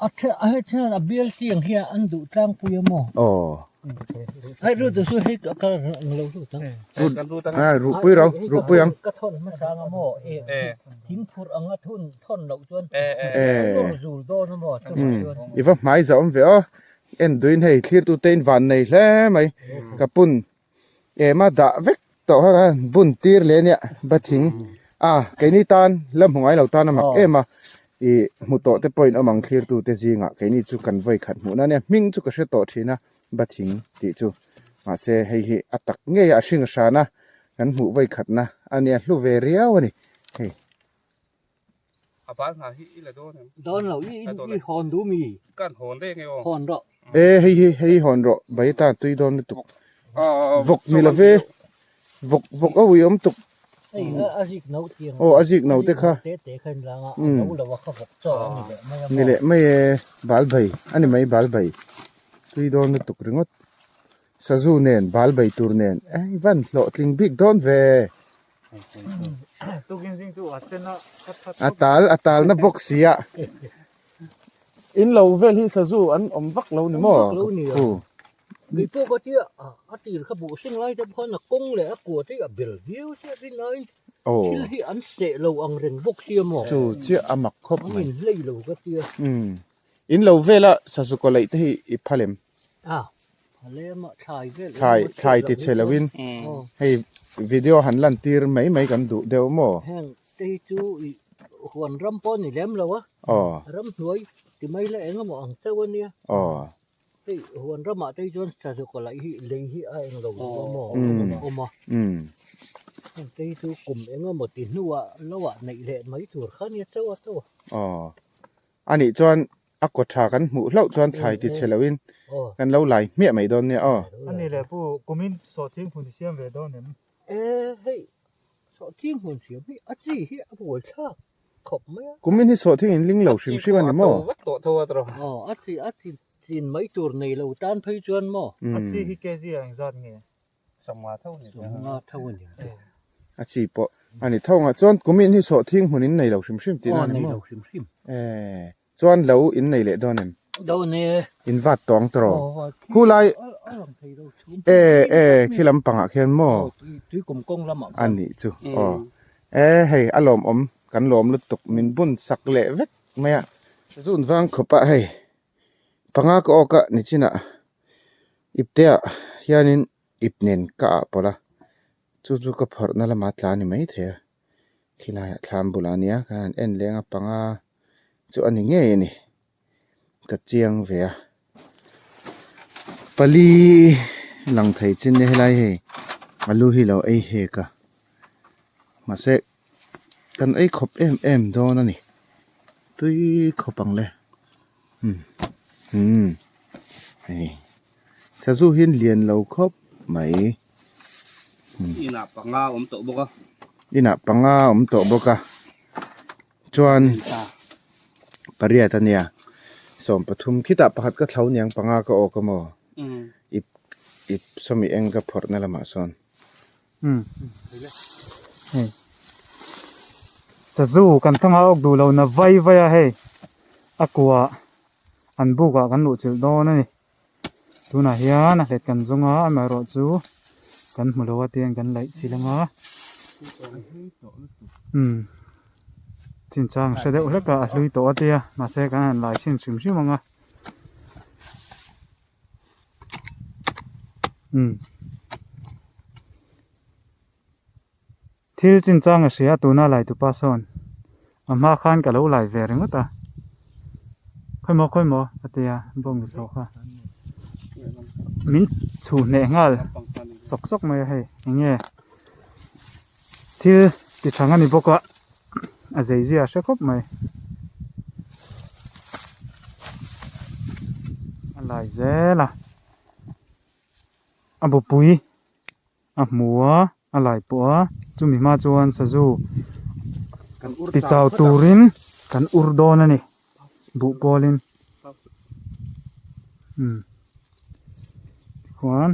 a the, a he thian a bial chi ang hian an duh tlangpui a maw? Aw. Ai ru tu chu hei ka ka ang lo lut ang. Ru, a ruhpui ro, ruhpui ang. Ka thawn hmasa ang a maw? E, thing phurh ang a thun thawn loh chuan E. a zul dawn a maw? Chuvang chuan. I va hmai zah awm ve aw. En duin hei thlirtu te in van nei hle mai. Ka pun em a dah vek tawh kha khan bun tir leh ania ba thing a keini tan la hmu ngai lo tan a mak em a ih hmu tawh te pawhin awm ang thlirtu te zingah keini chu kan vawi khat hmuhna ania hming chu ka hre tawh thin a ba thing tih chu mahse hei hi a tak ngei a a hring hran a kan hmuh vawi khatna ania hlu ve riau a ni hei. A bal hna hi i la dawn em? Dawn lo, i i hawn duh mi? Kan hawn reng e aw. Hawn rawh. E hei hi hei hawn rawh bai ta tui dawn lutuk. Vawk ni love vawk vawk a ui awm tuk. Hei a zik no tiang. Aw a zik no te kha. Te te kha in lang a, a no lo a kha vawk chaw a ni leh mai a maw. Ni leh mai e, bal bai a ni mai bal bai tui dawn lutuk ringawt. Sazu nen bal bai tur nen ei van hlawhtling bik dawn ve. A tal a tal na bawk si a in lo vel hi sazu an awm vak lo ni maw? Kei pawh ka tia a tir kha buh seng lai te khan a kawng leh a kua te hi a bel viau chiah rin aiin thil hi an seh lo ang reng bawk sia maw? Chu chiah a mak khawp mai. An inhlei lo ka tia. In lo vela sazu kaw laih te hi i phal em? A, phal em a, thlai vel eng emaw Thlai ti chhe loin hei video han lan tir mai mai kan duh deuh maw? Heng te hi chu i huan ram pawh a ni lem lo a, ramhnuai ti mai la eng emaw ang chauh a nia. Hei huan ramah te hi chuan sazu kaw laih hi lei hi a eng lo lo a maw a awm a. Heng te hi chu kum eng emaw ti hnuah lo ah neih leh mai tur kha nia chauh a chauh a. A nih chuan a kaw tha kan hmuh hlauh chuan thlai ti chhe loin kan lo lai hmiah mai dawn nia aw. A nih leh pu kumin sawhthing hmun i siam ve dawn em? E hei sawhthing hmun siam hi a chi hi a buai thlak khawp mai a. Kumin hi sawhthing in ling lo hrim hrim a ni maw? Aw a chi a chi chin mai tur nei lo tan phei chuan maw? A chi hi kg ah engzat nge? Sawmnga tho a ni. Sawmnga tho a ni. A chi pawh a ni tho ang. Chuan kumin hi sawhthing hmun in nei lo hrim hrim tihna a ni maw? Aw nei lo hrim hrim. Eh, chuan lo in nei leh dawn em? Dawn e. In vat tawh ang tawh rawh. Aw vat. Khulai. A lang thei lo chhum. Eh eh khi lampangah khian maw? Aw tui kum kawng lamah khan. A nih chu aw. Eh hei a lawmawm kan lawm lutuk min bun sak leh vek mai a. Zun vang khawpah hei panga ka awk a nichinah Ipteah hianin ip nen ka ah pawlh a, chu chu ka phawrhna lama tla a ni maithei a, khilaiah thlam bulah a nia kan han en leng a panga chu a ni ngei a ni ka chiang ve a, pali lang thei chin nia helai hei alu hi lo ei hek a mahse kan ei khawp em em dawn a ni tui khawp ang le. Umm hei sazu hi an lian lo khawp mai inah panga awm tawh bawk a inah panga awm tawh bawk a chuan pariat a nia 13 khitah pakhat ka thlo niang panga ka awk a maw ip ip sawmi eng ka phawrh na lamah sawn. Hei sazu kan thang a awk duh lo na vai vai a hei a kua an buk ah kan luh chilh dawn a ni tunah hian a hlet kan zawng a amaherawh chu kan hmu lo a tiang kan laih chilh ang a umm chinchang hre deuh hlek a a hlui tawh a tia mahse kan han lai chhin hrim hrim ang a. Umm thil chinchang a hria tuna lai tupa sawn a hma khan ka lo lai ve ringawt a khawimaw khawimaw a ti a bawng hlawh kha min chhuh hneh nghal sawk sawk mai a hei eng nge thil ti thang a ni bawk a a zei zia a hre khawp mai a lai zel a a bupui a hmu a a lai pawh a chumi hma chuan sazu ti chau turin kan ur dawn a ni buh pawlin umm tikhuan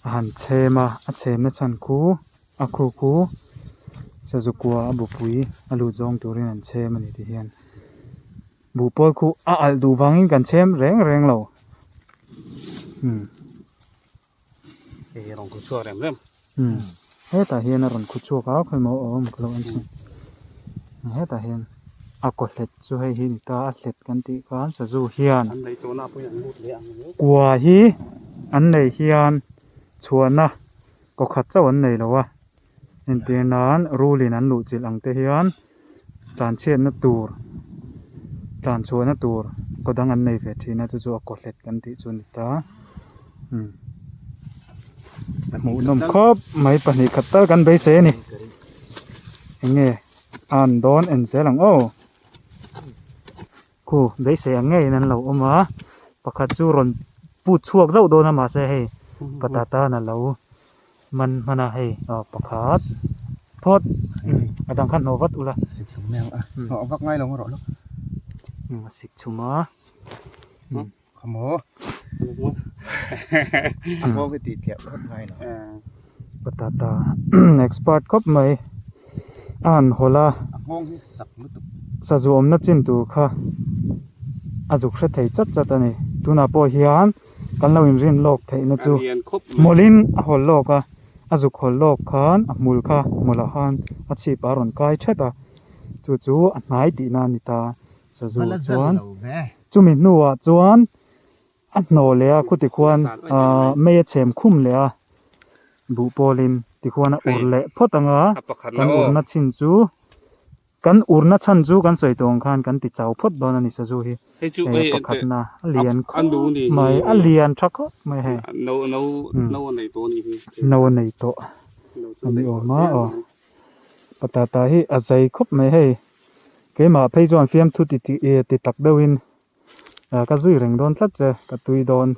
a han chhem a a chhemna chhan khu a khu khu sazu kua a bupui a lut zawng turin an chhem a ni ti hian. Buh pawl khu a alh duh vangin kan chhem reng reng lo. Umm. Hei rawn khu chhuak rem rem. Umm. Hetah hian a rawn khu chhuak a, khawi maw awm ka lo en chhin. Hetah hian a kaw hlet chu hei hi ni ta, a hlet kan tih khan sazu hian An lei tawhna pawhin an lut leh ang zel. Kua hi an nei hian chhuahna kaw khat chauh an nei lo a. Entir nan rulin an luh chilh ang te hian tlanchhiatna tur tlan chhuahna tur kaw dang an nei ve thin a chu chu a kaw hlet kan tih chu a ni ta umm hmuhnawm khawp mai pahnih khat tal kan beisei a ni eng nge a an dawn en zel ang aw khu beisei ang ngeiin an lo awm a pakhat chu rawn put chhuak zauh dawn a mahse hei patata an alo man hman a hei aw pakhat phawt a dang kha hnawh vat ula sik chhum mai ang a hnawh vak ngai lo rawh lawk a sik chhum a khamaw a nghawng hi tih tliah vak ngai lo patata expert khawp mai a han hawlh a a nghawng hi sak lutuk sazu awmna chin tur kha a zuk hre thei chat chat a ni tunah pawh hian. kan lo inrin lawk theihna chu hmawlhin a hawl lawk a, a zuk hawl lawk khan a hmul kha hmawlh khan a chhip a rawn kai thet a, chu chu a hnai tihna a ni ta sazu chuan chumi hnuah chuan a hnawh leh a khuti khuan ahh mei a chhem khum leh a buh pawlin tikhuan a ur leh phawt ang a kan urna chin chu. Kan urna chhan chu kan sawi tawh ang khan kan ti chau phawt dawn a ni sazu hi. Hei a pakhatna a lian khawp mai a lian tha khawp mai hei. No a nei tawh a ni awm a aw. Patata hi a zai khawp mai hei. Keimah phei chuan fiamthu ti ti tak deuhin ka zui reng dawn tlat che ka tui dawn.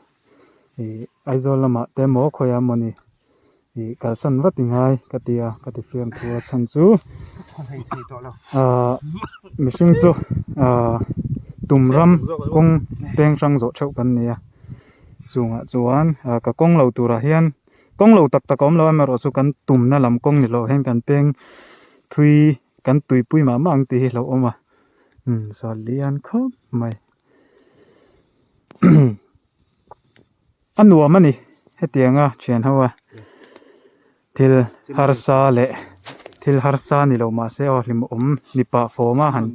Ih Aizawl lamah te maw khawiah mawni ih kalsan vat i ngai ka ti a ka ti fiam thu a chhan chu ah mihring chu ah tum ram kawng peng hrang zawh theuh kan ni a chungah chuan ah ka kawng lo turah hian kawng lo tak tak a awm lo amaherawh chu kan tumna lam kawng ni loh hian kan peng thui kan tuipui mah mah ang tih hi hlauhawm a umm zal lian khawp mai. A nuam a ni hetianga thian ho a thil harsa leh thil harsa ni lo mahse aw hlimawm ni pah fawm a han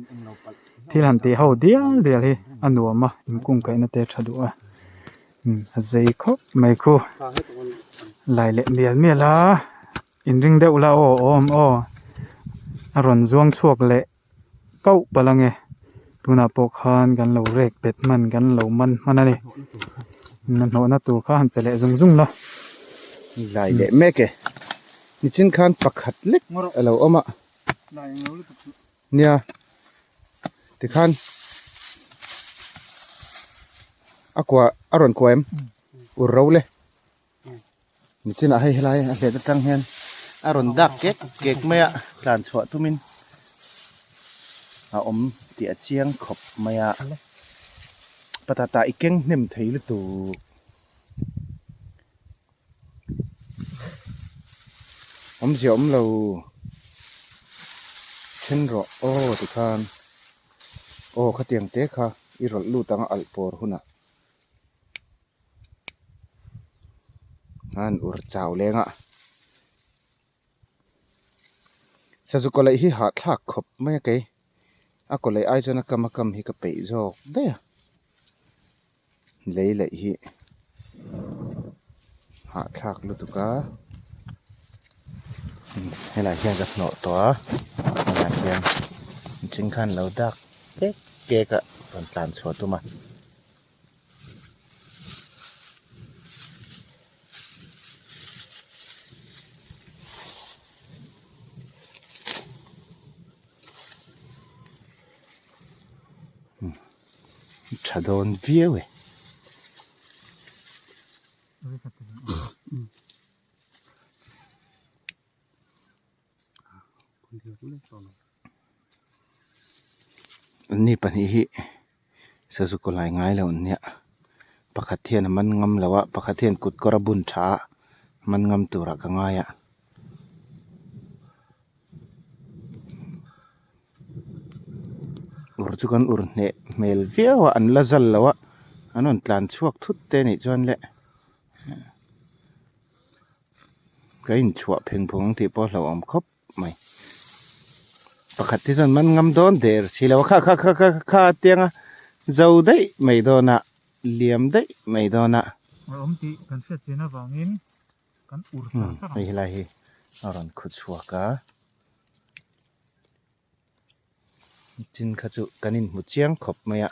thil han tih ho dial dial hi a nuam a inkungkaihna te a tha duh a a zei khawp mai khu lai leh mial mial a inring deuh la aw awm aw a rawn zuang chhuak leh. Kauh palh ange tunah pawh khan kan lo rek bet hman kan lo man hman a ni hnahnawhna tur kha han pe leh zung zung la. Lai leh mek e nichin khan pakhat lek a lo awm a nia tikhan a kua a rawn kua em ur ro le. Nichinah hei helai a hlet atang hian a rawn dak kek kek mai a tlan chhuah tumin a awm tih a chiang khawp mai a patata i keng hnem thei lutuk awmzia awm lo then rawh aw tikhan aw khatiang te kha i rawlh lut ang a alh pawr hunah. An ur chau leng a sazu kawlaih hi hahthlak khawp mai a kei a kawlaih ai chuan a kam a kam hi ka peih zawk daih a lei laih hi hahthlak lutuk a helai hian ka hnawh tawh a helai hian mihring khan lo dak kek kek a rawn tlan chhuah tum a. Tha dawn viau e. Anni pahnih hi sazu kaw lai ngai lo an nia pakhat hian a man ngam lo a pakhat hian kut kawr a bun tha a man ngam turah ka ngai a. Ur chu kan ur hneh hmel viau a an la zal lo a an rawn tlan chhuak thut te anih chuan le. Ka inchhuah pheng phung tih pawh a hlauhawm khawp mai pakhat hi chuan man ngam dawn der si lo a kha kha kha kha kha tiang a zo daih mai dawn a liam daih mai dawn a. A awm tih kan hriat chian avangin kan ur char char ang. Hei helai hi a rawn khu chhuak a chin kha chu kan inhmu chiang khawp mai a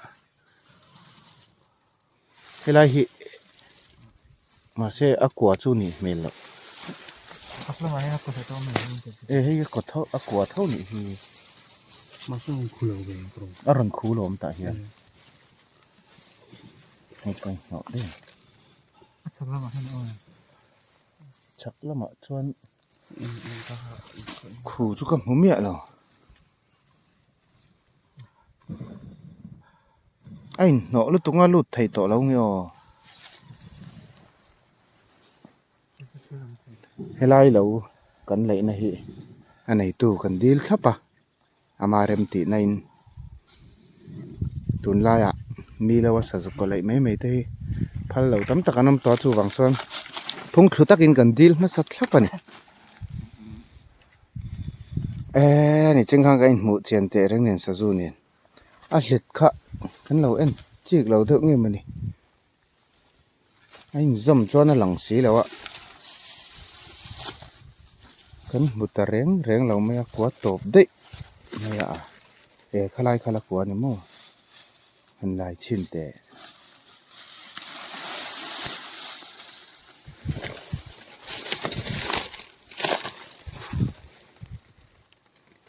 helai hi mahse a kua chu nih hmel loh e hei a kaw tho a kua tho nih hi a rawn khu lo awm tah hian hei ka inhnawh daih a chhak lamah chuan. Khu chu ka hmu miah lo a inhnawh lutuk a lut thei tawh lo nge aw helai lo kan leihna hi a neitu kan dil thlap a ama rem tihna in tunlaiah mi lo a sazu kaw laih mai mai te hi. Phal lo tam tak an awm tawh a chuvang chuan phung thlu takin kan dil hmasa thlap a ni. Eee ni cheng khan ka inhmuh chian teh reng nen sazu nen a hlet kha kan lo en chik lo deuh nge mawni a inzawm chuan a lang si lo a kan hmu ta reng reng lo mai a kua tawp daih mai a e khalai kha la kua a ni maw. Han lai chhin teh.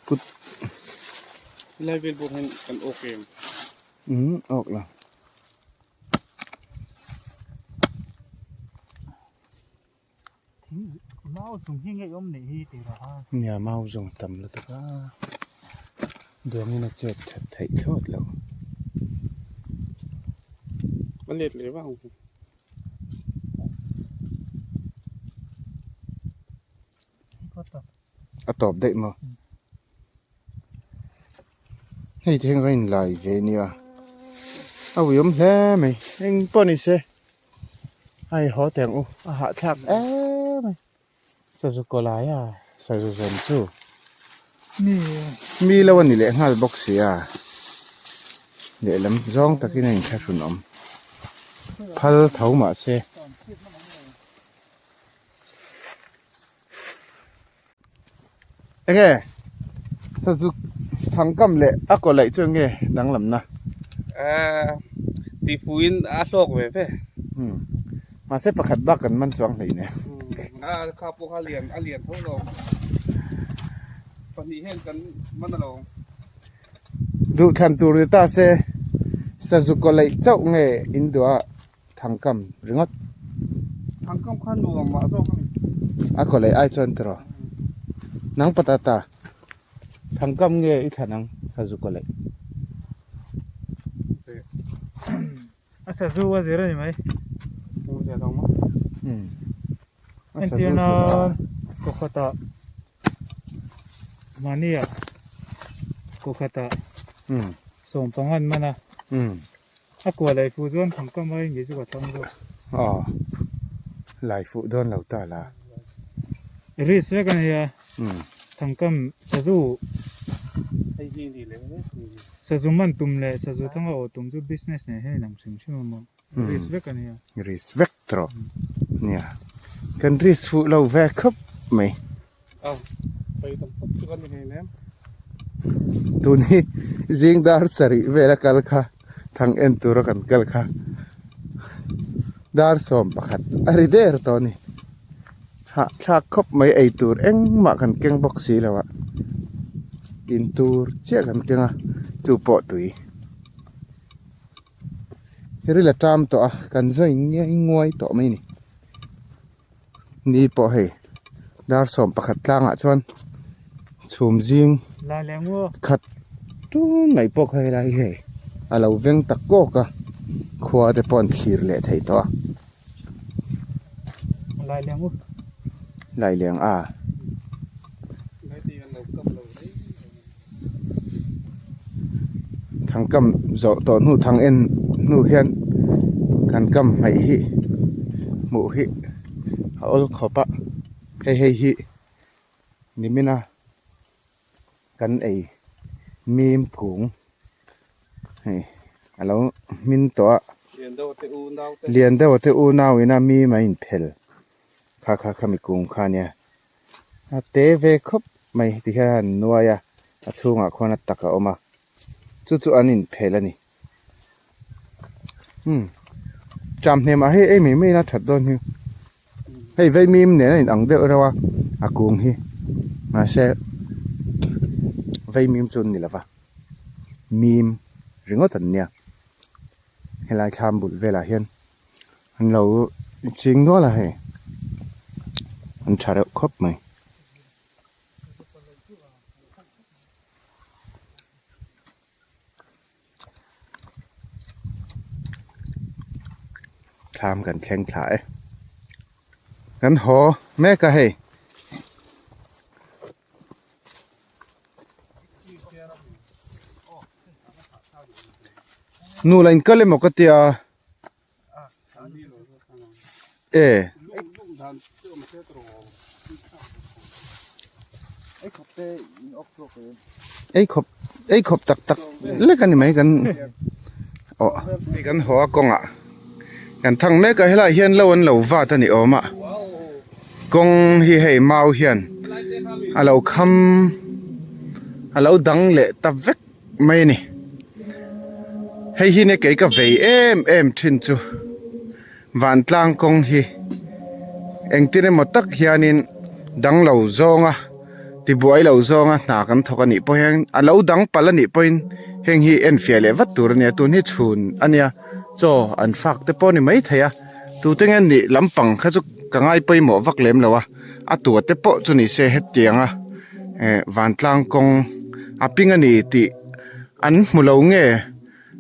Kut. Lai vel bawk hian kan awk em? Um, awk lo. Mau zung hi ngei awm nih hi tih rah a. Nia mau zung tam lutuk a, duangin a chet that theih thlawt lo. A let leh vang ang. A tawp daih maw? Hei te hian ka inlai ve nia a uiawm hle mai eng pawh ni se a i haw teh ang u a hahthlak em mai sazu kaw lai a sazu zawn chu mi lo a ni leh nghal bawk si a lehlam zawng takin a inthlahrun awm phal tho mahse. Enge sazu thangkam leh a kaw laih chu enge danglamna? Ehh tihfuhin a hlawk ve ve. Umm mahse pakhat bak kan man chuang hleih nen. Umm a kha pawh kha lian a lian tho lo. Pahnih hian kan man a lo. Duhthlan tur ni ta se sazu kaw laih chauh nge in duh a? Thangkam ringawt. Thangkam kha nuam mah zawk a ni. A kaw leh ai chuan tiraw. Nang patata. Thangkam nge i thlan ang sazu kaw leh. A sazu a zir a ni mai. Entir nan kaw khatah mahnia kaw khatah sawm panga an man a. A kua lai fuh chuan thangkam aiin kei chu ka thlang zawk. Aw, lai fuh dawn lo ta la. Risk vek a nia. Thangkam sazu sazu man tum leh sazu thanga awh tum chu business nen hian inang hrim hrim a maw. Risk vek a nia. Risk vek tawh nia. Kan risk fuh lo ve khawp mai. Tun hi zing dar sarih vela kal kha thang en tura kan kal kha dar sawm pakhat a ri der tawh a ni hahthlak khawp mai ei tur engmah kan keng bawk si lo a in tur chiah kan keng a chu pawh tui ril a tam tawh a kan zawi ngiai nguai tawh mai a ni. Ni pawh hei dar sawm pakhat tlangah chuan chhum zing khat tun mai pawh kha helai hi hei a lo veng tak kawk a khua te pawh an thlir leh thei tawh a Laileng a Thangkam zawh tawh hnu thang en hnu hian kan kam hmaih hi hmuh hi a awl khawp a hei hei hi nimina kan ei mim kung hei a lo hmin tawh a lian deuh te unau ina mim a inphel kha kha khami kung kha ania. A te ve khawp mai ti hian an nuai a a chhungah khuan a tak a awm a chu chu an inphel a ni umm tram hnemah hei ei mai mai ila that dawn hi hei vaimim nen a inang deuh reuh a a kung hi mahse vaimim chu an ni lova mim ringawt an nia helai thlam bul velah hian. An lo ching nual a hei an tha reuh khawp mai. Thlam kan thleng thla e. Kan haw mek a hei. Nu la in kal emaw ka tia. E. Ei khawp ei khawp tak tak lek a ni mai kan aw hei kan haw a kawngah kan thang mek a helaiah hian lo an lo vat a ni awm a kawng hi hei mau hian a lo kham a lo dang leh ta vek mai a ni hei hi nia kei ka vei em em thin chu. Vantlang kawng hi engtin emaw tak hianin dang lo zawnga tibuai lo zawnga hna kan thawk a nih pawh hian a lo dang palh a nih pawhin heng hi enfiah leh vat tur a nia tun hi chhun a nia chaw an fak te pawh a ni maithei a tute nge nih lampang kha chu ka ngai pawimawh vak lem lo a a tua te pawh chu ni se hetianga eh vantlang kawng a ping a ni tih an hmu lo nge.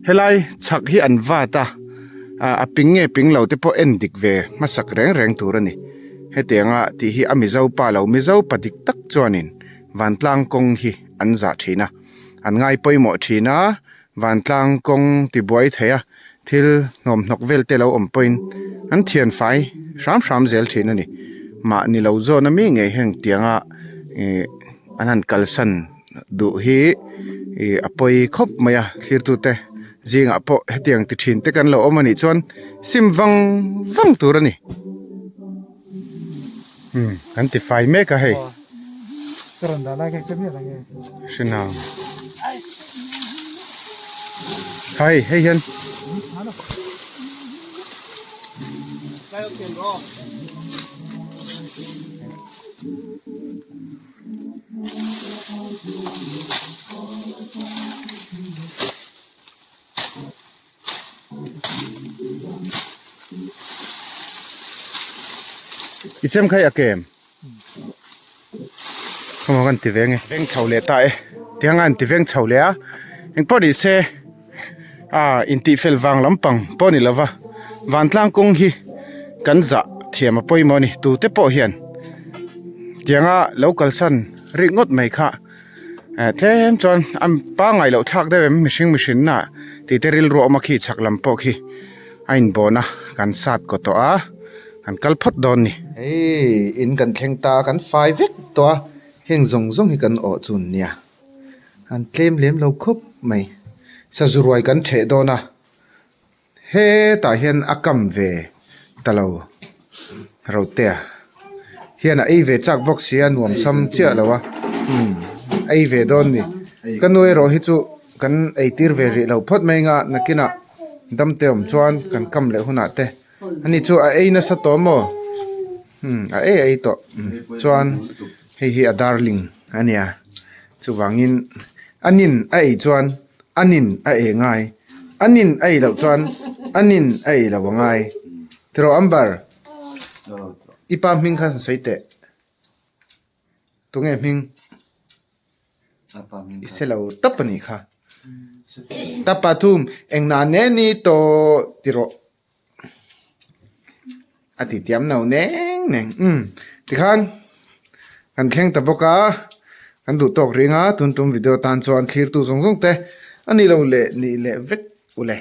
Helai chhak hi an vat a, a ping nge ping lo te pawh en dik ve hmasak reng reng tur a ni. Hetianga tih hi a Mizo pa lo Mizo pa dik tak chuanin vantlang kawng hi an zah thin a, an ngai pawimawh thin a, vantlang kawng tibuai thei a, thil hnawmhnawk vel te lo awm pawhin an thian fai hram hram zel thin a ni. Mahni lo zawn ami ngei heng tianga ih an han kalsan. Duh hi ih a pawi khawp mai a thlirtute zingah pawh hetiang ti thin te kan lo awm a nih chuan sim vang vang tur a ni umm kan ti fai mek a hei hrinau hei hei hian. I chem kha i a kem khawmaw kan ti ve nge veng chho leh ta e tiang a an ti veng chho leh a engpawh ni se a intih fel vang lampang pawh ni lova vantlang kawng hi kan zah thiam a pawimawh a ni tute pawh hian tianga lo kalsan rik ngawt mai kha eh tlem chuan a pangngai loh thlak deuh em mihring mihring na tih te rilru a awm a khi chhak lam pawh khi a inbawn a kan sat kaw tawh a kan kal phawt dawn a ni. Hei in kan thleng ta a kan fai vek tawh a heng zawng zawng hi kan awh chu nia. An tlem lem lo khawp mai. Sazu ruai kan theh dawn a, hetah hian a kam ve ta lo Rotea hian a ei ve chak bawk sia nuam sam chiah lo a, umm ei ve dawn ni. Ka nu erawh hi chu kan ei tir ve rih lo phawt mai anga nakinah damte awm chuan kan kam leh hunah te ani chu a ei nasa tawh maw umm a ei a ei tawh chuan hei hi a darling a nia. Chuvangin a nin a ei chuan a nin a ei ngai, a nin a ei loh chuan a nin a ei lo a ngai. Tiraw Amber, i pa hming kha sawi teh. Tunge hming? I se lo tap a nih kha. Tapa thum engna nen ni tawh tiraw. A ti tiam no neng neng umm tikhan kan thleng ta bawk a kan duh tawk ring a tun tum video tan chuan thlir tu zawng zawng te a ni lo leh nih leh vek u le.